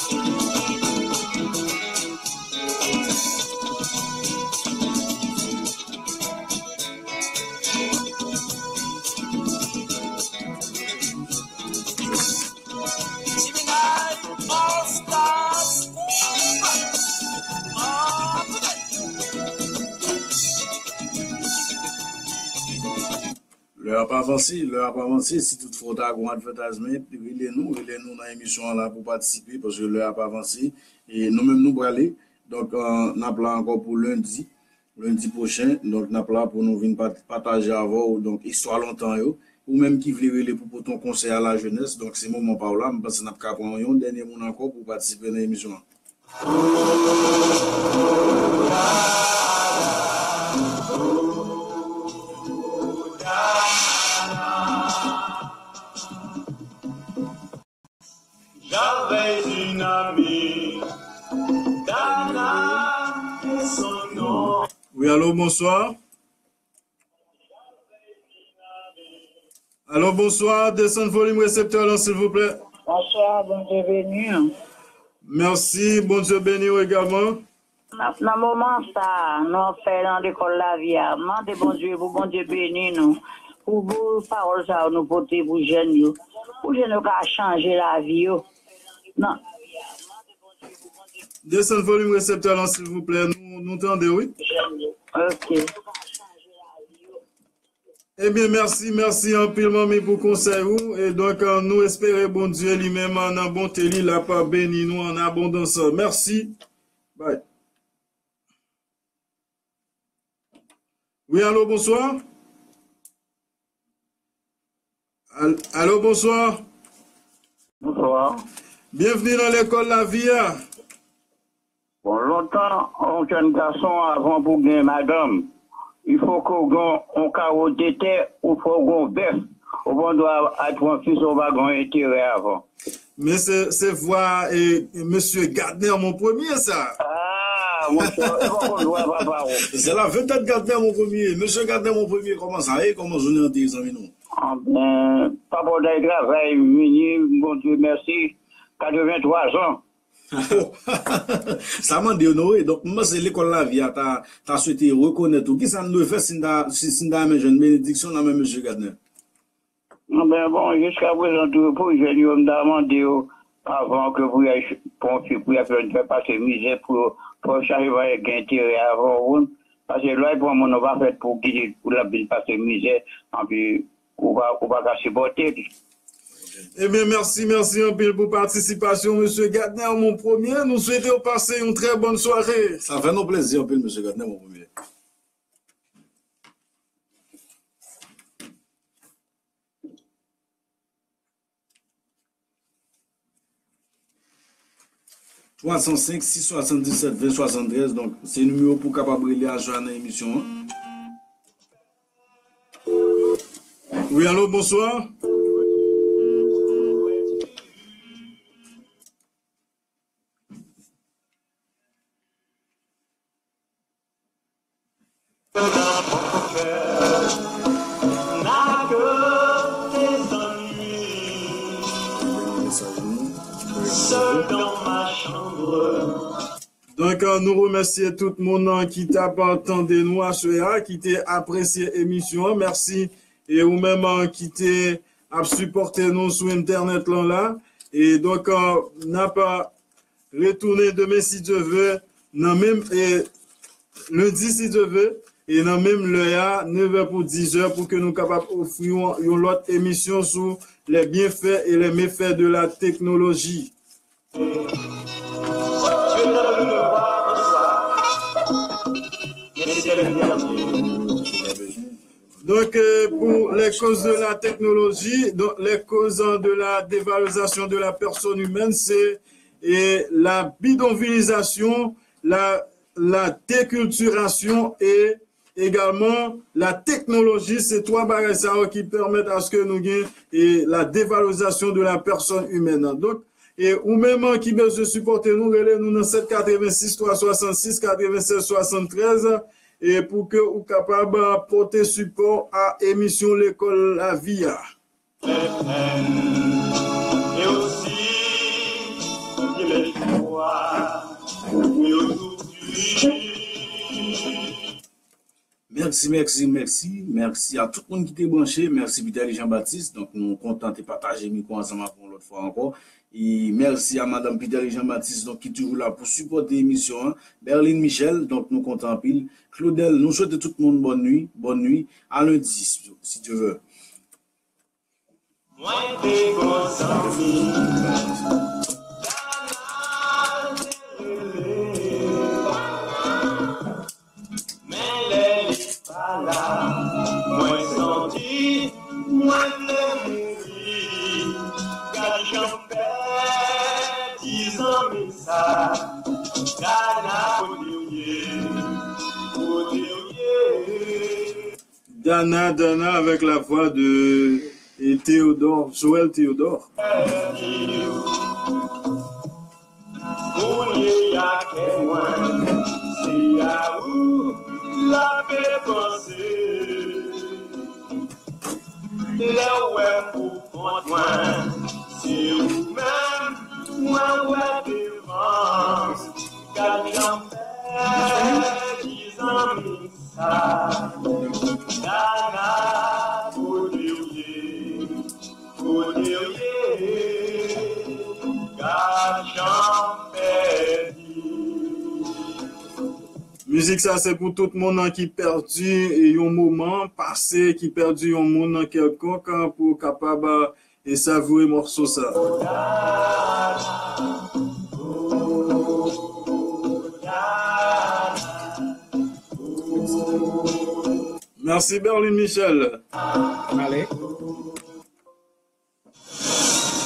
Lè a pa vanse, lè a pa vanse. Si toutfwa w ta gen yon advertisement, rele nou, rele nou nan emisyon an la pou patisipe, paske lè a pa vanse. E nou menm nou prale. Donk, euh, n ap la ankò pou lendi, lendi pwochen. Donk, n ap la pou nou vin pat- pataje avè w, donk, istwa lontan yo. Ou menm ki vle rele pou pote yon konsèy a lajenès, donk, se moman pa w la. M panse n ap ka pran yon dènye moun ankò pou patisipe nan emisyon an. J'avais une amie, Dana, c'est son nom. Wi, alo, bonswa. Alo, bonswa. Desann volim reseptè lan, silvouplè. Bonswa, Bondye beni w. Mèsi, Bondye beni w egalman. Nan, nan moman sa a, nou ap fè nan lekòl lavi a, mande Bondye pou Bondye beni nou, pou bon pawòl sa yo nou pote pou jèn yo, pou jèn yo ka chanje lavi yo. Nan. Desann volim reseptè lan, silvouplè. Nou, nou tande, wi. Ok. Ebyen, mèsi, mèsi anpil, manmi, pou konsèy ou. E donk, euh, nou espere Bondye li menm, euh, nan bonte li, l ap beni nou an abondans. Mèsi. Bye. Wi, alo, bonswa. Al- alo, bonswa. Bonswa. Byenvni nan lekòl lavi a. Bon, lontan, yon jèn gason, avan pou gen madanm, il faut que w gen yon kawo de tè, ou fò w gen yon bèf, ou pa dwa al pran fi san w pa gen yon enterè avan. Men se, se vwa e, mesye Gadner Mon Premye sa. Ah, monchè, e pa konn vwa papa w. C'est la vedette Gadner Mon Premye. Mesye Gadner Mon Premye, kòman sa ye? Kòman jounen an te ye, zanmi nou? Anben, papa w t al travay, vini, Bondye mèsi, katrevenntwa zan. Sa mande onore. Donk, m panse lekòl lavi a ta, ta swete rekonèt ou. Kisa n dwe fè si n ta, si, si n ta renmen jwenn benediksyon nan men mesye Gadner? Anben, bon, jiska prezan, tou pou jèn yo, m ta mande yo, avan ke pou y al ch- pran fi, pou y al fè, fè pase mizè, pou yo, pou yo chache pa gen enterè avan, ou konn. Paske lè w al pran moun, ou pa fèt pou kite, pou l ap vin pase mizè, anpi ou pa, ou pa ka sipòte l. Ebyen, mèsi, mèsi anpil pou patisipasyon, mesye Gadner Mon Premye. Nou swete w pase yon trè bòn sware. Sa fè nou plezi anpil, mesye Gadner Mon Premye. Twa san senk, sis swasanndisèt, ven swasanntrèz. Donk, se nimewo pou w kapab rele a jwenn nan emisyon an. Wi, alo, bonswa. Donk, euh, nou remèsye tout moun, euh, ki t ap, euh, tande nou aswè a, ki te apresye emisyon an. Mèsi. E ou menm, euh, ki te ap sipòte nou sou entènèt lan la. E donk, euh, n ap, euh, retounen demen, si Dye ve, nan menm, e, lendi, si Dye ve, e nan menm lè a, nevè pou dizè, pou ke nou kapab ofri yon, yon lòt emisyon sou les bienfaits et les méfaits de la technologie. Donc, euh, pour les causes de la technologie, donc les causes de la dévalorisation de la personne humaine, c'est, euh, la bidonvillisation, la, la déculturation et également la technologie. Se twa bagay sa yo ki pèmèt aske nou gen, e, la dévalorisation de la personne humaine. Donk, e ou menm ki bezwen sipòte nou, rele nou nan sèt katrevensis twa swasannsis katrevennsèz swasanntrèz, e pou ke ou kapab, a, pote sipò a emisyon Lekòl Lavi a. Mèsi, mèsi, mèsi, mèsi a tout moun ki te branche. Mèsi Peterly Jean Baptiste. Donk, nou kontan te pataje mikwo ansanm avè w yon lòt fwa ankò. E mèsi a madanm Peterly Jean Baptiste, donk, ki toujou la pou sipòte emisyon an. Berline Michel, donk, nou kontan anpil. Claudel, nou swete tout moun bòn nwi, bòn nwi. A lendi, si, si Dye ve. Mwen te gon zanmi, Dana te rele. Men lè li pa la, mwen santi mwen vle mouri. Gad jan m pèdi zanmi sa. Dana, kote w ye? Kote w ye? Dana, Dana avec la voix de et Théodore, Joël Théodore. Kounye a kè mwen, se a ou l ap panse. Lè w wè m pou kont mwen, se ou menm mwen wè devan. Gad jan m pèdi zanmi sa. Dana, kote w ye? Kote w ye? Gad jan m pèdi. Mizik sa se pou tout moun ki pèdi yon moman pase, ki pèdi yon moun kèlkonk, pou kapab e savoure mòso sa. Mèsi Berlin Michel. Ale.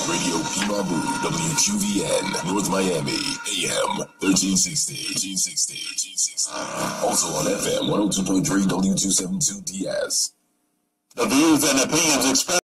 Radio Pima Blue, W Q V N, North Miami, A M thirteen sixty, thirteen sixty, thirteen sixty. Also on F M one oh two point three W two seven two D S. The views and opinions expressed